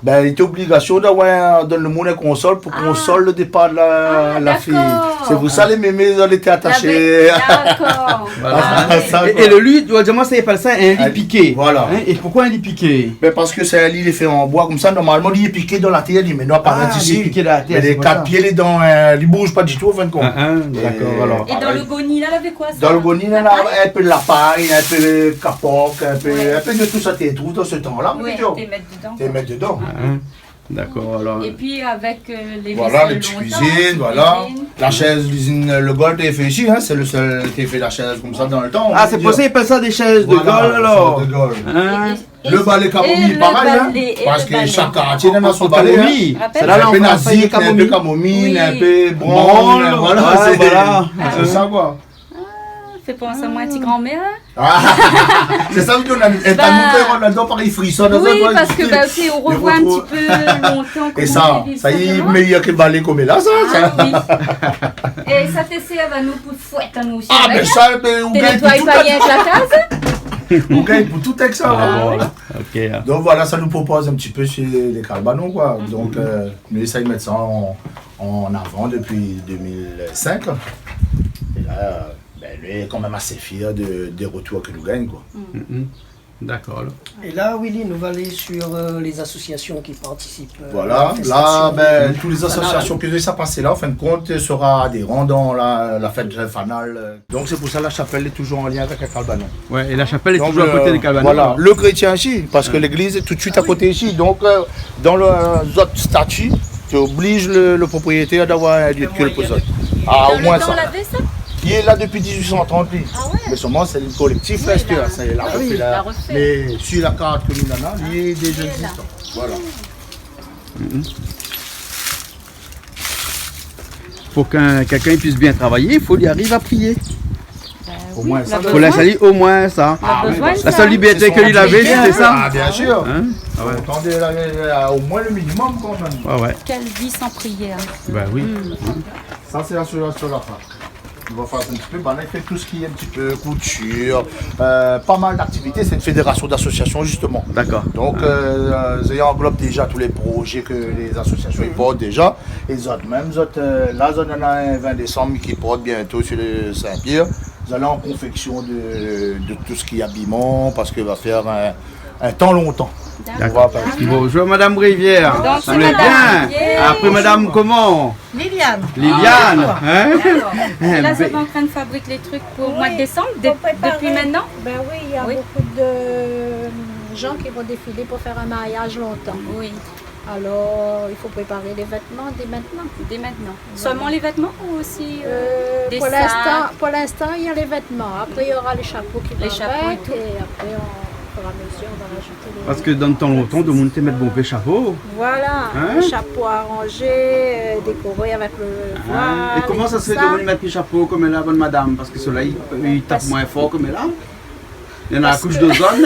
bin, li té obligasion d'avoir, donn lo moun in konsol pou konsol lo dépar de la, la fiy. Ah, dakor. Sé pou sa lé mémé, zot lété atashé. Dakor. Voilà. Ah oui. É, é lo li, ou di amoin, sa i apèl sa in li piké. Voilà. Hein, é poukoué in li piké ? Bin, parske sé in li, li lé fé an boi konmsa, normalman, li lé piké dan la tèr, li, mé nou, aparan isi. Ah, li lé piké dan la tèr, sé pou sa. Mé lé kat pié, li lé dan, euh, li bouj pa ditou, an fin de kont. Ah, ah, dakor, alor. É dan lo goni, la, lavé koi, sa ? Dan lo goni, la, la, in pé lapay, in pé kapok, in pé, in pé de tout sa té trouv dan se tan-la, mon dié. Té mèt dedan, koi. Té mèt dedan. Ah, ah. Dakor, alor. Épi avèk, euh, lé vésèl lontan, voilà, lé ti kuizine, voilà. La shèz, lizine, euh, Le Gol té fé isi, hein, sé lo sèl té fé la shèz konmsa dan lo tan. Ah, sé pou sa i apèl sa dé shèz de Gol, alor. Voilà, shèz de Gol. Hein ? É, é, é lo balé kamomi, parèy, hein, parske shak kartié néna son balé, hein. Kamomi. Sé la, an fransé, kamomi. In pé nazik, in pé kamomi, in pé brann, voilà, sé sa, koi. Ah, fé pans amoin ti granmèr, hein. Ah, sé sa, ou di, ou na, é, ta nou fé, ou na, parèy, frison, oui, parske, bin, ou revoi in ti pé lontan, koman té viv sa, sa i lé méyèr ke balé konm la, sa, sa. Ah, oui. É sa té sèrv anou pou fouèt anou osi, hein. Ah, mé sa, mé ou gingn pou tout avèk la kaz. Ou gingn pou tout avèk sa, hein. Ah, bon. Ok, hein. Donk voilà, sa nou propoz in ti pé si lé kalbanon, koi. Donk, euh, nou éséy mèt sa an, an avan dopi dé mil sink. É la, bin, nou lé kan mèm asé fièr de, dé retour ke nou gingn, koi. Mm. D'accord, alors. Et là, Willy, nous va aller sur, euh, les associations qui participent, euh, à la manifestation. Voilà, là, ben, toutes les associations que ça passe là, en fin de compte, sera adhérent dans la, la fête fanale, euh. Donc, c'est pour ça la chapelle est toujours en lien avec le Calbanon. Ouais, et la chapelle est toujours à côté du Calbanon, alors. Donc, euh, voilà, le chrétien ici, parce que l'église est tout de suite à côté ici. Ah oui. Donc, euh, dans le, zot statut, tu obliges le, le propriétaire d'avoir un lieu de culte pour ça. Ah, au moins ça. Dans le temps, lavé sa ? Il est là depuis dix-huit cent trente, lui. Ah ouais. Mais seulement, c'est le collectif, là, c'est la refait, là. Oui, la refait. Mais sur la carte que nous avons, il est déjà existant. Voilà. Mhm. Pour qu'un, quelqu'un puisse bien travailler, il faut lui arriver à prier. Ben oui, la besoin. Faut laisser aller au moins ça. La besoin de ça. La seule liberté que lui avait, c'était ça. Ah, bien sûr. Hein ? Ah ouais. Attendez, là, là, là, au moins le minimum quand même. Ouais, ouais. Quelle vie sans prière ? Ben oui. Mm. Ça, c'est la, sur la, sur la fin. On va faire un petit peu, ben, là, il fait tout ce qui est un petit peu couture, euh, pas mal d'activités. C'est une fédération d'associations, justement. D'accord. Donc, euh, euh, ça englobe déjà tous les projets que les associations, ils portent déjà. Et zot, même zot, euh, là, zot, on a un vingt décembre qui porte bientôt sur le Saint-Pierre. Zot lé en confection de, de tout ce qui est habillement, parce que va faire un, un temps longtemps. D'accord. On va pas... Bonjour, Madame Rivière. Donc, c'est Madame Rivière. Vous allez bien ? Après, Madame comment ? Liliane. Liliane, hein ? D'accord. Et là, ben, vous êtes en train de fabriquer les trucs pour le mois de décembre, de-, depuis maintenant ? Oui, pour préparer. Ben oui, il y a beaucoup de gens qui vont défiler pour faire un mariage longtemps. Oui. Alors, il faut préparer les vêtements dès maintenant. Dès maintenant. Voilà. Seulement les vêtements ou aussi, euh, des sacs ? Euh, pour l'instant, pour l'instant, il y a les vêtements. Après, il y aura les chapeaux qui vont avec. Les chapeaux et tout. Et après, on, au fur et à mesure, on va rajouter les... Parce que dans le temps longtemps, tout le monde té mèt bonpé chapeau. Voilà, hein ? Le chapeau arrangé, euh, décoré avec le voile et tout ça. Hein ? Et comment ça se fait de mèt pi chapeau comme là, bonne madame ? Parce que le soleil, il tape moins fort comme là. Il y en a la couche d'ozone.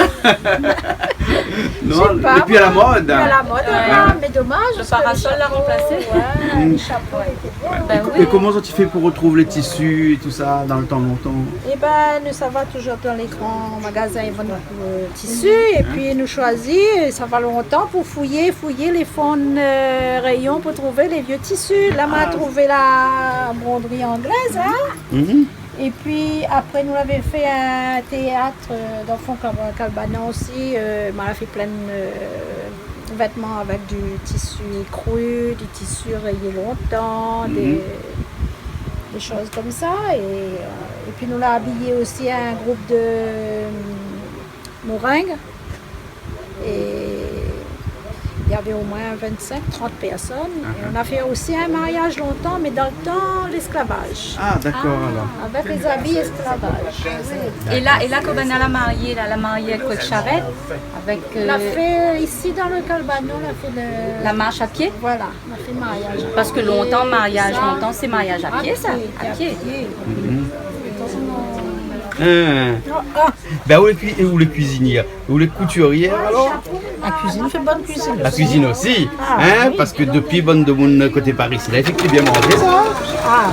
Non, je sais pas, et puis à la mode. À la mode, ouais, mais dommage, parce que le parasol l'a remplacé. Le chapeau, ouais, le chapeau était bien. Ben oui. Et comment ça tu fais pour retrouver les tissus et tout ça dans le temps longtemps ? Eh ben, nous, ça va toujours dans les grands magasins, ils vendent beaucoup, euh, tissus, et puis nous choisit, et ça va longtemps pour fouiller, fouiller les fonds, euh, rayons pour trouver les vieux tissus. Là, on a trouvé la broderie anglaise, hein. Mhm. Et puis après, nous l'avons fait un théâtre, euh, d'enfants Kal-, Kalbanan aussi. Euh, ma la fé plein de, euh, vêtements avec du tissu cru, du tissu rayé longtemps, des, des choses comme ça. Et, euh, et puis, nous l'avons habillé aussi un groupe de, euh, Moringue. Et il y avait au moins vingt-cinq, trente personnes. Et on a fait aussi un mariage longtemps, mais dans le temps, l'esclavage. Ah, d'accord, alors. Avec les habits esclavage. Oui. Et là, et là, quand on a la mariée, là, la mariée avec charrette, avec, euh, la fé ici dans le Kalbanon, la fé le... La marche à pied ? Voilà. On a fait mariage. Parce que longtemps, mariage, longtemps, c'est mariage à pied, ça. À pied, à pied. À pied. Mhm. Hein. Ah, ah. Ben, ou lé kui-, ou lé kuizinièr, ou lé koutirièr, alor ? La cuisine, fait bonne cuisine aussi. La cuisine aussi, hein, parce que depuis, bonne de moun koté Paris, la, effectivement, c'est ça, hein ? Ah,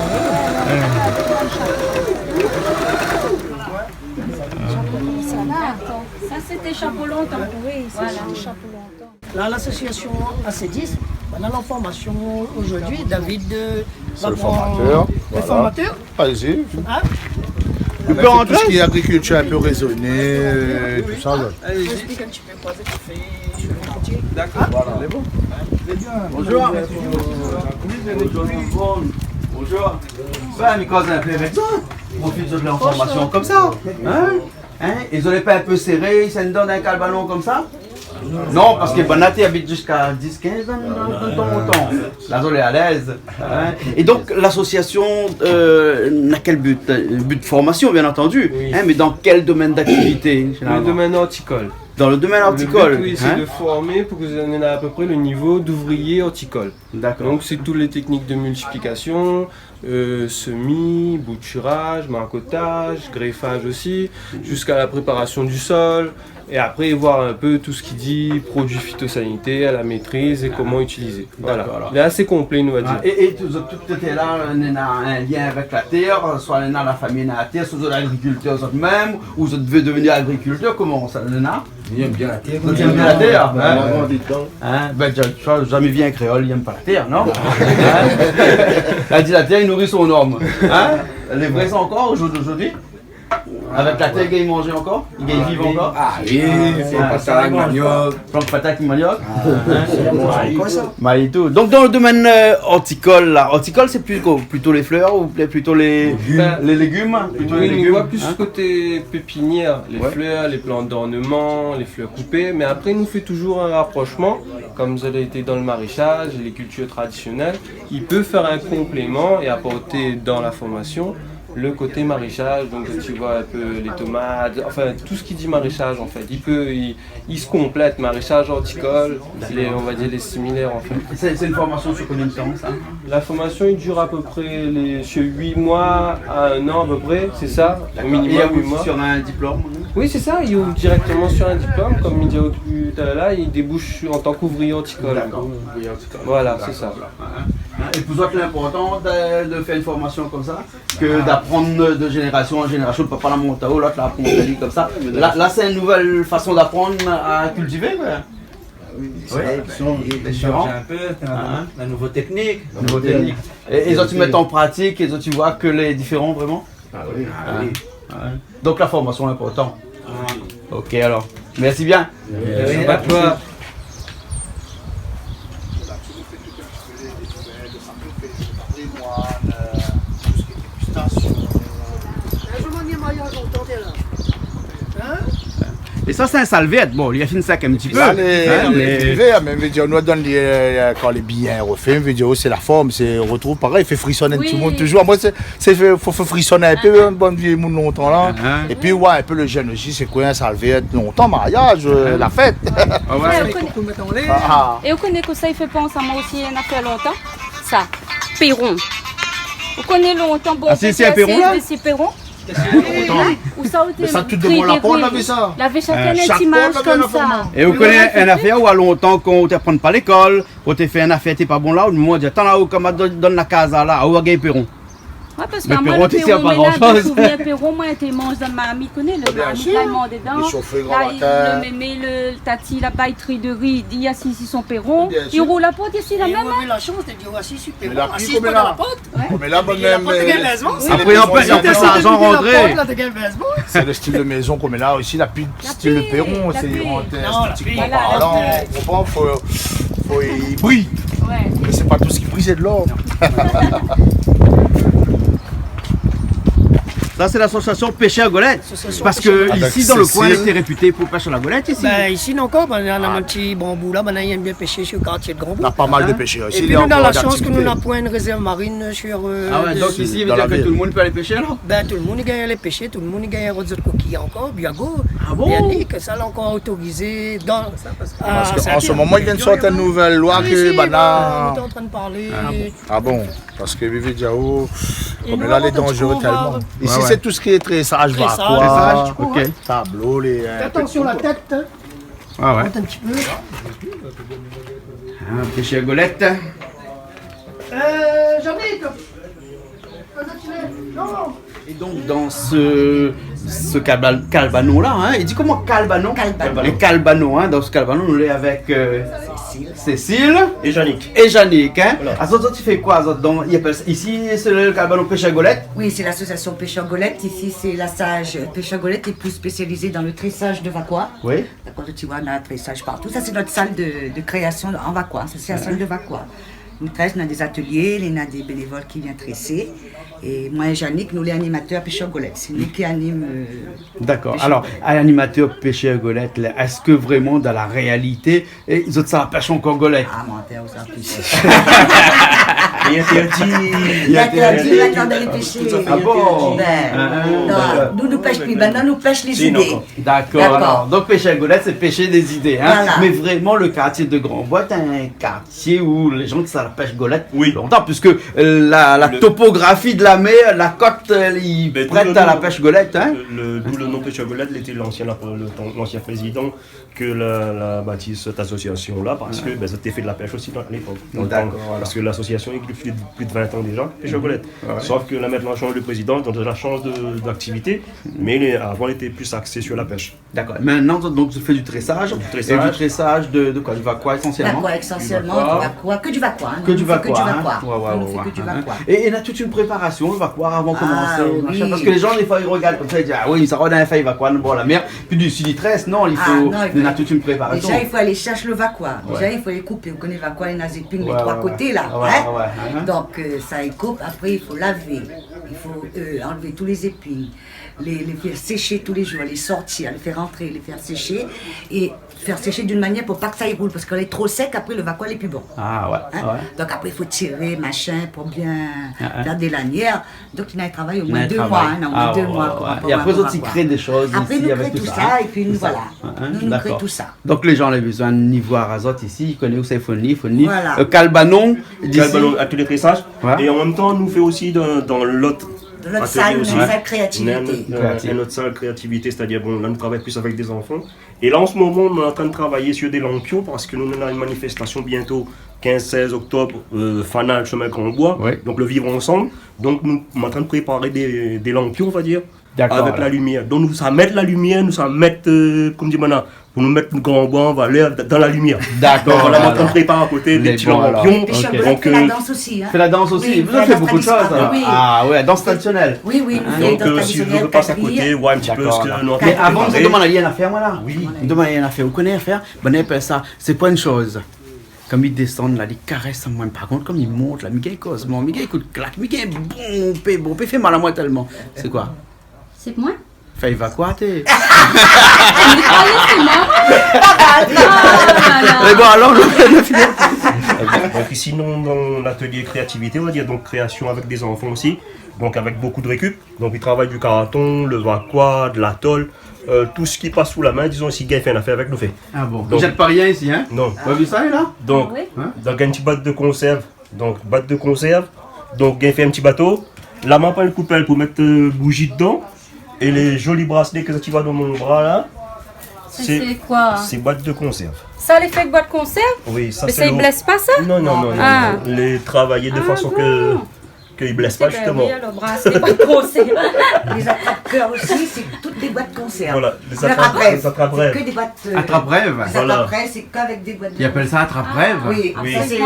oui. Hein. Ça, là. Ça, c'était chapeau longtemps. Oui, ça, c'était chapeau longtemps. Voilà. Là, l'association A C dix, on a l'information aujourd'hui. David, euh, va prendre le formateur. C'est le formateur, voilà. Allez-y. Hein ? On a fait tout ce qui est agriculture un peu raisonnée, euh, tout ça, là. Allez-y. Explique un petit peu quoi ça que tu fais. D'accord. Voilà. C'est bon. Bonjour. Bonjour. Ben, mi koz in pé avèk zot. Profit de l'information comme ça. Hein ? Hein ? Zot lé pa in pé séré, i sène dan in kalbanon konmsa ? Non, parske banna té i abit ziska diz, kinz an dan, dan tan lontan. La zot lé alèz, hein ? É donk, l'association, euh, na kèl but ? But de formation, bien entendu, hein, mais dans quel domaine d'activité, généralement ? Oui. Le domaine horticole. Dans le domaine horticole, hein ? Le but, oui, c'est de former pour que vous en ayez à peu près le niveau d'ouvrier horticole. D'accord. Donc, c'est toutes les techniques de multiplication, euh, semis, bouturage, marcottage, greffage aussi, jusqu'à la préparation du sol, et après voir un peu tout ce qui dit produits phytosanitaires, la maîtrise et comment utiliser. Voilà. D'accord, alors. Il est assez complet, on va dire. Ah, é, é tout, tout, tout lé la, néna in lien avèk la tèr, soi néna la fami néna la tèr, soi zot lé agrikiltèr zot mèm, ou zot vé devnir agrikiltèr, koman sa, néna ? Li èm bien la tèr. Zot i èm bien la tèr, hein ? Hein ? Ben, zot, zot, zamé vi in kréol i èm pa la tèr, non ? Hein ? La di la tèr i nouri son nonm. Hein ? Lé vré sa ankor, o zour d'ozordi ? Avèk la tèr, i gingn manzé ankor ? I gingn viv ankor ? Ah oui, ah, flan patat, manzé maniok. Flan patat, maniok. Ah, hein ? Sé bon, sa i manz ankor, sa. Donk, dan le domèn, euh, ortikol, la, ortikol, sé pli koi ? Plito lé flèr ou plito lé, légim. Plito lé légim, hein ? Oui, nou voi plis koté pépinièr, lé flèr, lé plant d'orneman, lé flèr koupé, mé apré, nou fé touzour in raprosman, kom zot la été dan le maréshaz, lé kiltir tradisionèl, i pé fé in konpléman é aport dan la formasion le koté maréshaz, donk ti voi in pé lé tomat, anfin, tout sak i di maréshaz, an fèt. I pé, i, i se konplèt, maréshaz ortikol, lé, on va dir, lé similèr, an fèt. Sé, sé in formasion sir konbien d'tan, sa ? La formasion, i dir apépré lé, sir uit moi a in an apépré, sé sa, o minimom uit moi. Dakor. É apré, sir in diplom, hein ? Oui, sé sa, i ouvèr dirèkteman sir in diplom, kom mi di o débu, la, i déboush an tan k'ouvriyé ortikol. Dakor, ouvrié ortikol. Voilà, sé sa. Dakor, voilà. Hein, hein. É pou zot, lé inportan de, de fé in formasion konmsa, ke d'aprann de zénérasion an zénérasion, papa la mont anlèr, lot la aprann ali konmsa. La, la, sé in nouvèl fason d'aprann a kiltivé, koi. Oui, sé in pé, in pé, la nouvo téknik. Nouvo téknik. É, é zot i mèt an pratik, é zot i voi ke lé diféran, vréman ? Ah oui. Ah oui. Ah ouais. Donk la formasion lé inportan. Ah. Ok, alor. Mèrsi bien. Mèrsi a toi. É sa, sé in salvèrt. Bon, li la fine sèk in ti pé. Sa, lé, hein, lé, mé, mé, mé, vé dir, nou, dan lé, euh, kan lé bien refé, vé dir, sé la form, sé, ou artrouv parèy, i fé frisonn tout le moun touzour. Moin, sé, sé fé, fo, fo frisonn in pé, in bon vié moun lontan la. Ah, hein. Épi, ouais, in pé le zèn osi, sé koi in salvèrt lontan, mariaz, euh, la fèt. Ah ouais. Ah, ah. É ou koné kosa i fé pans amoin osi, in afèr lontan, sa, péron. Ou koné lontan, bon, ah, sé, sé in péron, la ? Sé péron. Ou sa, ou té... Mé sa, tout demoun la port, la vi sa. Lavé shakinn in ti imaz konmsa. É ou koné in afèr, ou a lontan, kan ou té aprann pa lékol, ou té fé in afèr té pa bon la, ou di, atann la, ou koman donn, donn la kaz la, ou va gingn péron. Ouais, parske amoin, péron, le péron, mé la, mi souvien péron, moin, té manz dan marmit, koné, le marmit la, i mont dedan. Bien sir. Lé shofé, gran matin. La, le mémé, le tati, la bay tri de ri, i di, asiz si son péron. Bien sir. I roul la port isi la mèm, hein. Ou la vi la shans de dir, asiz si péron, asiz pa dan la port. Ouais. Mé la, bon, mèm, euh, apré, an pé, an pé, sa, sa rantré. Sé le stil de mézon konm la osi, la pi stil de péron, la sé pi, rant, non, la pi, estetikman parlan, ou konpran, fo, fo i briy. Ouais. Mé sé pa tout sak i briy, sé de lor. Sa, sé l'asosiasion Pêcheurs Golettes. L'asosiasion Pêcheurs Golettes. Parske isi, dan le koin, lété répité pou pèsh la golèt, isi. Avèk Cécile. Ben, isi, non, ankor, ben, néna in ti banbou la, ben, i èm bien pèshé sir le kartié de Grand Bout. Néna pa mal de pèshèr isi, épi nou néna la shans ke nou néna poin in rézèrv marine sir, euh, dan la vil. Ah ouais, donk isi, i vé dir ke tout le moun i pé alé pèshé, alor ? Ben, tout le moun i gingn alé pèshé, tout le moun i gingn rod zot kokiy ankor, biago, bianik, sa la ankor otorizé dan, parske an se moman, i vien de sort in nouvèl loi ke banna... Ah, nou té antrinn parlé. Ah bon ? Parske Vivi Diao, konm la, lé danzéré tèlman. Isi, sé tout sak lé trésaz, vakwa, tablo, lé, euh, in pé de tout, koi. Fé atansion la tèt, hein. Ah ouais. Mont in ti pé. Ah, pêcheur golette. Euh, Jean-Nic, non. É donk, dan se, se kalba-, kalbanon la, hein, i di koman, kalbanon ? Kalbanon. In kalbanon, hein, dan se kalbanon, nou lé avèk, euh, Cécile. Cécile. É Jean-Nic. É Jean-Nic, hein. Voilà. Azot, zot i fé koi, zot, dan, i apèl sa, isi, sé le kalbanon Pêcheurs Golettes ? Oui, c'est l'association Pêcheurs Golettes. Ici, c'est la sage Pêcheurs Golettes, et plus spécialisée dans le tressage de vakoa. Oui. Dakor, ou voi, néna trésaz partou. Sa, sé nout sal de, de kréasion an vakoa. Sa, sé la sal de vakoa. Nou très, néna dé zatelié, néna dé bénévol ki vien trésé. É moin é Jean-Nic, nou lé animatèr Pêcheurs Golettes. Sé nou ki anim, euh, Pêcheurs Golettes. Dakor. Alor, animatèr Pêcheurs Golettes la, èske vréman, dan la réalité, é zot sa pèsh ankor golèt ? Ah, mantèr, ou sa pèsh. Lé intèrdi. Lé intèrdi, intèrdi mintnan d'alé pèshé. Ah bon ? Ben, non, nou, nou pèsh pi, mintnan nou pèsh lé zidé. Dakor, alor. Donk, pêcheur golette, c'est pêcher des idées, hein. Voilà. Mé vréman, le kartié de Grand Bout, in kartié ousa lé zan té sa la pèsh golèt lontan, puiske, euh, la, la topografi de la mèr, la kot, euh, i prèt a la pèsh golèt, hein. Ben, d'ou le nom, le, le, d'ou le nom Pêcheurs Golettes, lété l'ansien, la, le tan, l'ansien prézidan ke la, la bati sèt asosiasion la, parske, ben, sa té fé de la pèsh osi dan lépok, dan le tan. Dakor, voilà. Parske l'asosiasion i égzis dopi plis de vin tan déza, Pêcheurs Golettes. Ouais. Sof ke la, mintnan, la shanj de prézidan, donk la shanj de, d'aktivité, mé lé, avan, lété plis aksé sir la pèsh. Dakor. Mintnan, donk, ou fé du trésaz. Du trésaz. É du trésaz de, de koi ? Du vakoa, ésansièlman ? Vakoa, ésansièlman, du vakoa. Du vakoa. Ke du vakoa, hein. Ke du vakoa, hein. Nou fé ke du vakoa. Ouais, ouais, ouais. Nou fé ke du vakoa. É, é néna tout in préparasion, le vakoa, avan de komansé. Ah, machin. Oui. Parske lé jan, défoi, i rogard konmsa, i di, ah oui, sa i sava dann in fèy vakoa, nou bor la mèr, pi du silitrès, non, i fo, ah, non, i fo, nou na tout in préparasyon. Déza, i fo alé shèrsh lo vakoa. Déza, ouais, i fo alé koupé. Ou koné vakoa, néna zéping lé troi koté la, hein ? Ouais, ouais, ouais. Donk, euh, sa i koup, apré i fo lavé, i fo, euh, anlvé tout lé zéping, lé, lé fé sésh tou lé jour, lé sortir, lé fé rantré, lé fé sésh, é fé sésh d'une manièr pou pa ke sa i roul, parske kan lé tro sèk, apré lo vakoa lé pi bon. Ah ouais, ouais. Donk apré i fo tiré, machin, pou bien fé dé lanièr. Donk néna in travay omoin dé moi, hein, non, omoin dé moi pou préparé lo vakoa. Ah ouais, ouais, ouais. É apré zot i kré dé shoz isi avèk tout sa, hein ? Apré nou kré tout sa, é pi nou, voilà. Tout sa, hein, hein, dakor. Nou, nou kré tout sa. Donk lé jan la bezoin ni voir azot isi, i koné ousa i fo ni, i fo ni. Voilà. Euh, kalbanon, disi. Kalbanon, atelier tressage. Ouais. É an mèm tan, nou fé osi dan, dan lot atelié osi. Dan lot sal, in sal kréativité. Néna in lot, euh, in lot sal kréativité, sétadir, bon, la nou travay plis avèk dé zanfan. É la, an se moman, nou lé antrin travay sur dé lanpion parske nou, nou néna in manifestasyon bientôt, kinz, sèz oktob, euh, Fanal, shemin Grand Bois. Ouais. Donk, le Vivre Ensemble. Donk, nou, nou lé antrin préparé dé, dé lanpion, on va dire, dakor, avèk la limièr. Donk, nou sa mèt la limièr, nou sa mèt, euh, koman dir, mintnan, pou nou mèt Grand Bois an valèr d-, dan la limièr. Dakor, alor. Donk, voilà, nou lé antrin préparé a koté dé ti lanpion. Lé bon, alor. OK. É pi, donk, fé la dans osi, hein. Fé la dans osi. Oui, fé la dans tradisyonèl. Vous faites beaucoup de choses, alors. Ah oui. Ah ouais, dans traditionnelle. Oui, oui, nou fé dans tradisyonèl, kadri. Hein, donc, euh, si vous voulez pas s'à côté, voir un petit peu ce que nous avons préparé. Dakor, alor. Mé avan, mi sa domann ali in afèr, moin, la. Oui. Mi sa domann ali in afèr. Ou koné in afèr ? Bon, i apèl sa, sé koi in shoz ? Kan mi désann la, li karès amoin. Par kont, kan mi mont la, mi gingn kozman, mi gingn kout klak, mi gingn bonpé, bonpé, i fé mal amoin tèlman. Sé koi ? Sé moin ? Fèy vakoa, té. Ah, mi kroiyé sé moin. Ah, la, la. Mé bon, alor, nou, nou fini. Donk, isi, nou, dan latelié kréativité, on va dire, donk kréasyon avèk dé zanfan osi, donk avèk bonpé de rékup. Donk, i travay du karton, le vakoa, de la tol, euh, tout sak i pas sou la min, dizon, si i gingn fé in afèr avèk, nou fé. Ah bon ? Donk, i zèt pa rien isi, hein ? Non. Ou la vi sa, la ? Donk, ah oui, hein ? Donk, in ti bwat de konsèrv. Donk, bwat de konsèrv. Donk, gingn fé in ti bato. La, ma pran in koupèl pou mèt, euh, bouji dedan. É lé zoli braslé ke sa ti voi dan mon bra, la, sa, sé, sé koi ? Sé bwat de konsèrv. Sa, lé fé èk bwat konsèrv ? Oui, sa, sé lo... Mé sa i blès pa, sa ? Non, non, non, non. Ah. Lé travayé de fason ke, ke i blès pa, zistoman. Ah bon. Sé bien, oui, alor, braslé, bwat konsèrv. Lé zatrap-kèr osi, sé tout dé bwat konsèrv. Voilà, lé zatrap-, lé zatrap-rèv. Lé zatrap-rèv. Sé ke dé bwat, euh, atrap-rèv. Voilà. Atrap-rèv, sé kèvèk dé bwat de... I apèl sa atrap-rèv ? Ah, oui. Oui. Apré, sé,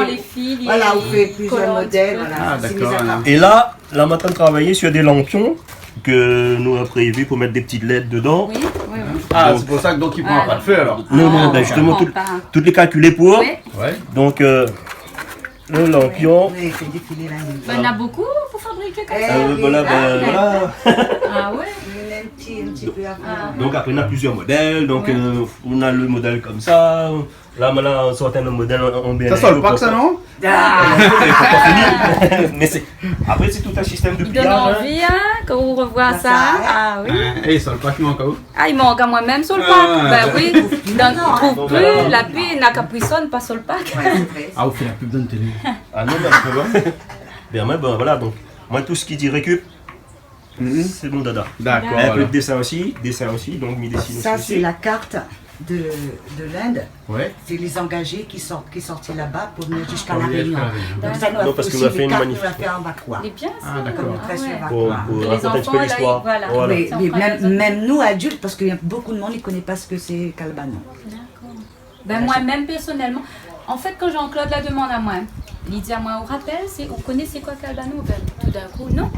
voilà, ou fé plizyèr modèl, voilà. Ah, dakor. Sé dé zatrap-rèv. É la, la, ma antrin travay sur dé lanpion ke nou la prévi pou mèt dé ti lèd dedan. Oui, oui, oui. Ah, donk, sé pou sa ke, donk, i pran pa de fé, alor. Non, non, bin, zistoman, tout, tout lé kalkilé pou. Ah, non. Oui. Ouais. Donk, euh, le lanpion. Oui, fé défilé la. Bin, néna bonpé pou fabriké konmsa. Eh oui, voilà, bin, voilà. Ah ouais. Néna in ti, in ti pé apré. Ah. Donk, apré, néna plizyèr modèl. Donk, euh, néna le modèl konmsa. La, moin la sort in modèl an, an bèrlin. Sa, sé le pak, sa, non ? Ah. Mé sé, apré, sé tout in sistèm de pliaz, hein. I donn anvi, hein, kan ou revoi sa. Ah oui. Hein, é, sé le pak, non, kan ou... Ah, i mank amoin mèm, sé le pak. Ah. Bin oui. Donk, i trouv pi, la pi, na Caprisonne, pa sé le pak. Ouais, sé vré. Ah, ou fé la pub dan la télé. Ah non, bin, sé pa vré. Bin, moin, bin, voilà, donk, moin, tout sak i di rékup, Mhm. Sé mon dada. Dakor, voilà. In pé de désin osi, désin osi, donk mi désine osi. Sa, sé la kart de, de l'Inde. Ouais. Sé lé zangazé ki sort, ki sorti laba pou vnir ziska La Rényon. Pou vnir ziska La Rényon. Donk sa, nou la fé osi lé kart, nou la fé an vakoa. Non, parske nou la fé in manifestasyon. Lé bien, sa. Ah, dakor. Konm nou près le vakoa. Pou, pou rakont in ti pé listoir. Pou lé zanfan, la, voilà. Voilà. Mé, mé mèm, mèm nou, adilt, parske bonpé de moun i koné pa sak sé kalbanon. Dakor. Bin, moin mèm, pèrsonèlman, an fèt, kan Jean-Claude la domann amoin, li di amoin, ou rapèl, sé, ou koné sé koi kalbanon ? Bin, toudinkou, non.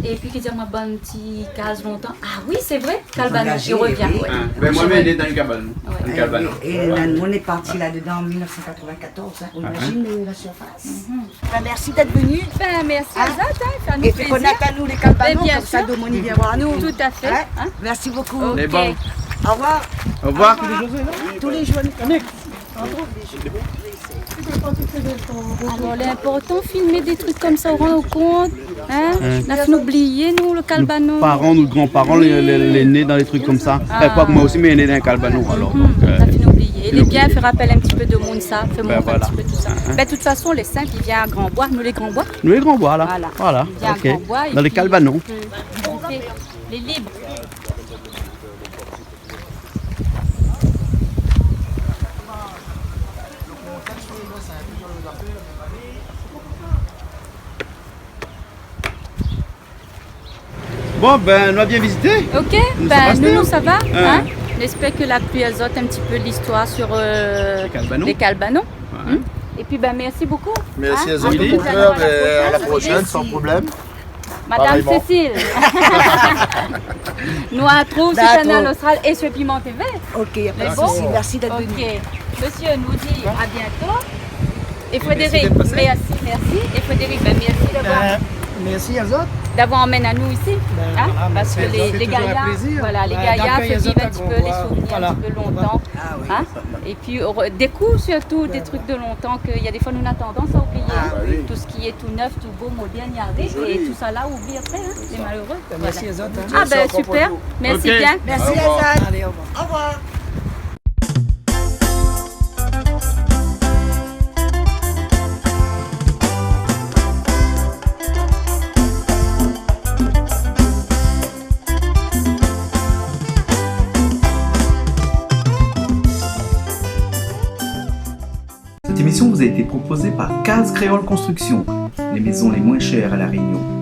Épi li di amoin, bann ti kaz lontan. Ah oui, sé vré, kalbanon, i revien, oui. Hein, bin, moin, mi lé né dan in kalbanon. Ouais. Dan in kalbanon. É, é nou, nou lé parti la-dedan an mil nèf san katrovin-katòrz, hein. Ou imazine, euh, la sirfas. Mhm. Bin, mèrsi d'èt vni. Bin, mèrsi azot, hein, sa i fé plézir. É pi, nou atann anou lé kalbanon, konmsa, domoun i vien voir anou. Bien sûr. Tout à fait. Hein ? Hein ? Mèrsi bonpé. OK. Lé bon. Au revoir. Au revoir. Au revoir. Tous les jours. Alor, lé inportan filmé dé trik konmsa, ou rann aou kont, hein ? Hein. Na fine oublié, nou, le kalbanon. Nout paran, nout granparan, lé, lé, lé né dan dé trik konmsa. Ah. Enfin, kwak moin osi, mi lé né dan in kalbanon, alor. Mhm. Donk, euh, na fine oublié. Lé bien, fé rapèl in ti pé de moun sa, fé montré in ti pé tout sa. Hein, hein. Bin, de tout fason, lé sink i vien a Grand Bois. Nou, lé Grand Bois. Nou lé Grand Bois, la. Voilà. Voilà. I vien a Grand Bois, épi, euh, dan lé kalbanon. Lé lib. Bon, bin, nou la bien vizité. OK, bin, nou, nou sava, hein. Nou espèr ke la plu azot in ti pé listoir sur, euh, lé kalbanon. Lé kalbanon. Ouais. Hmm. Épi, bin, mèrsi bonpé. Mèrsi azot, au contraire, é à la prochaine, sans problème. Madame Cécile. Nou artrouv sur Kanal Austral é sur Piment TV. D'accord. OK, y a pas de souci. Merci d'être venu. OK. Monsieur, nou di à bientôt. Et Frédéric, merci d'être passé. Merci, merci. Et Frédéric, ben, merci d'avoir, euh, merci à vous d'avoir amené à nous ici, hein, parce que les, les gaillards, c'est toujours un plaisir. Voilà, les gaillards, d'accueillir les autres, les souvenirs un petit peu longtemps, hein. Ah oui. Et puis, on redécouvre surtout des trucs de longtemps qu'il y a des fois, nous, on a tendance à oublier, hein. Ah oui. Tout ce qui est tout neuf, tout beau, moderne, il arrive, et tout ça là, on oublie après, hein, les malheureux. Voilà. Merci à vous, hein. Ah ben, super. Merci bien. Merci, Azad. Allez, au revoir. Au revoir. Cette émission vous a été proposée par Case Créole Construction, les maisons les moins chères à La Réunion.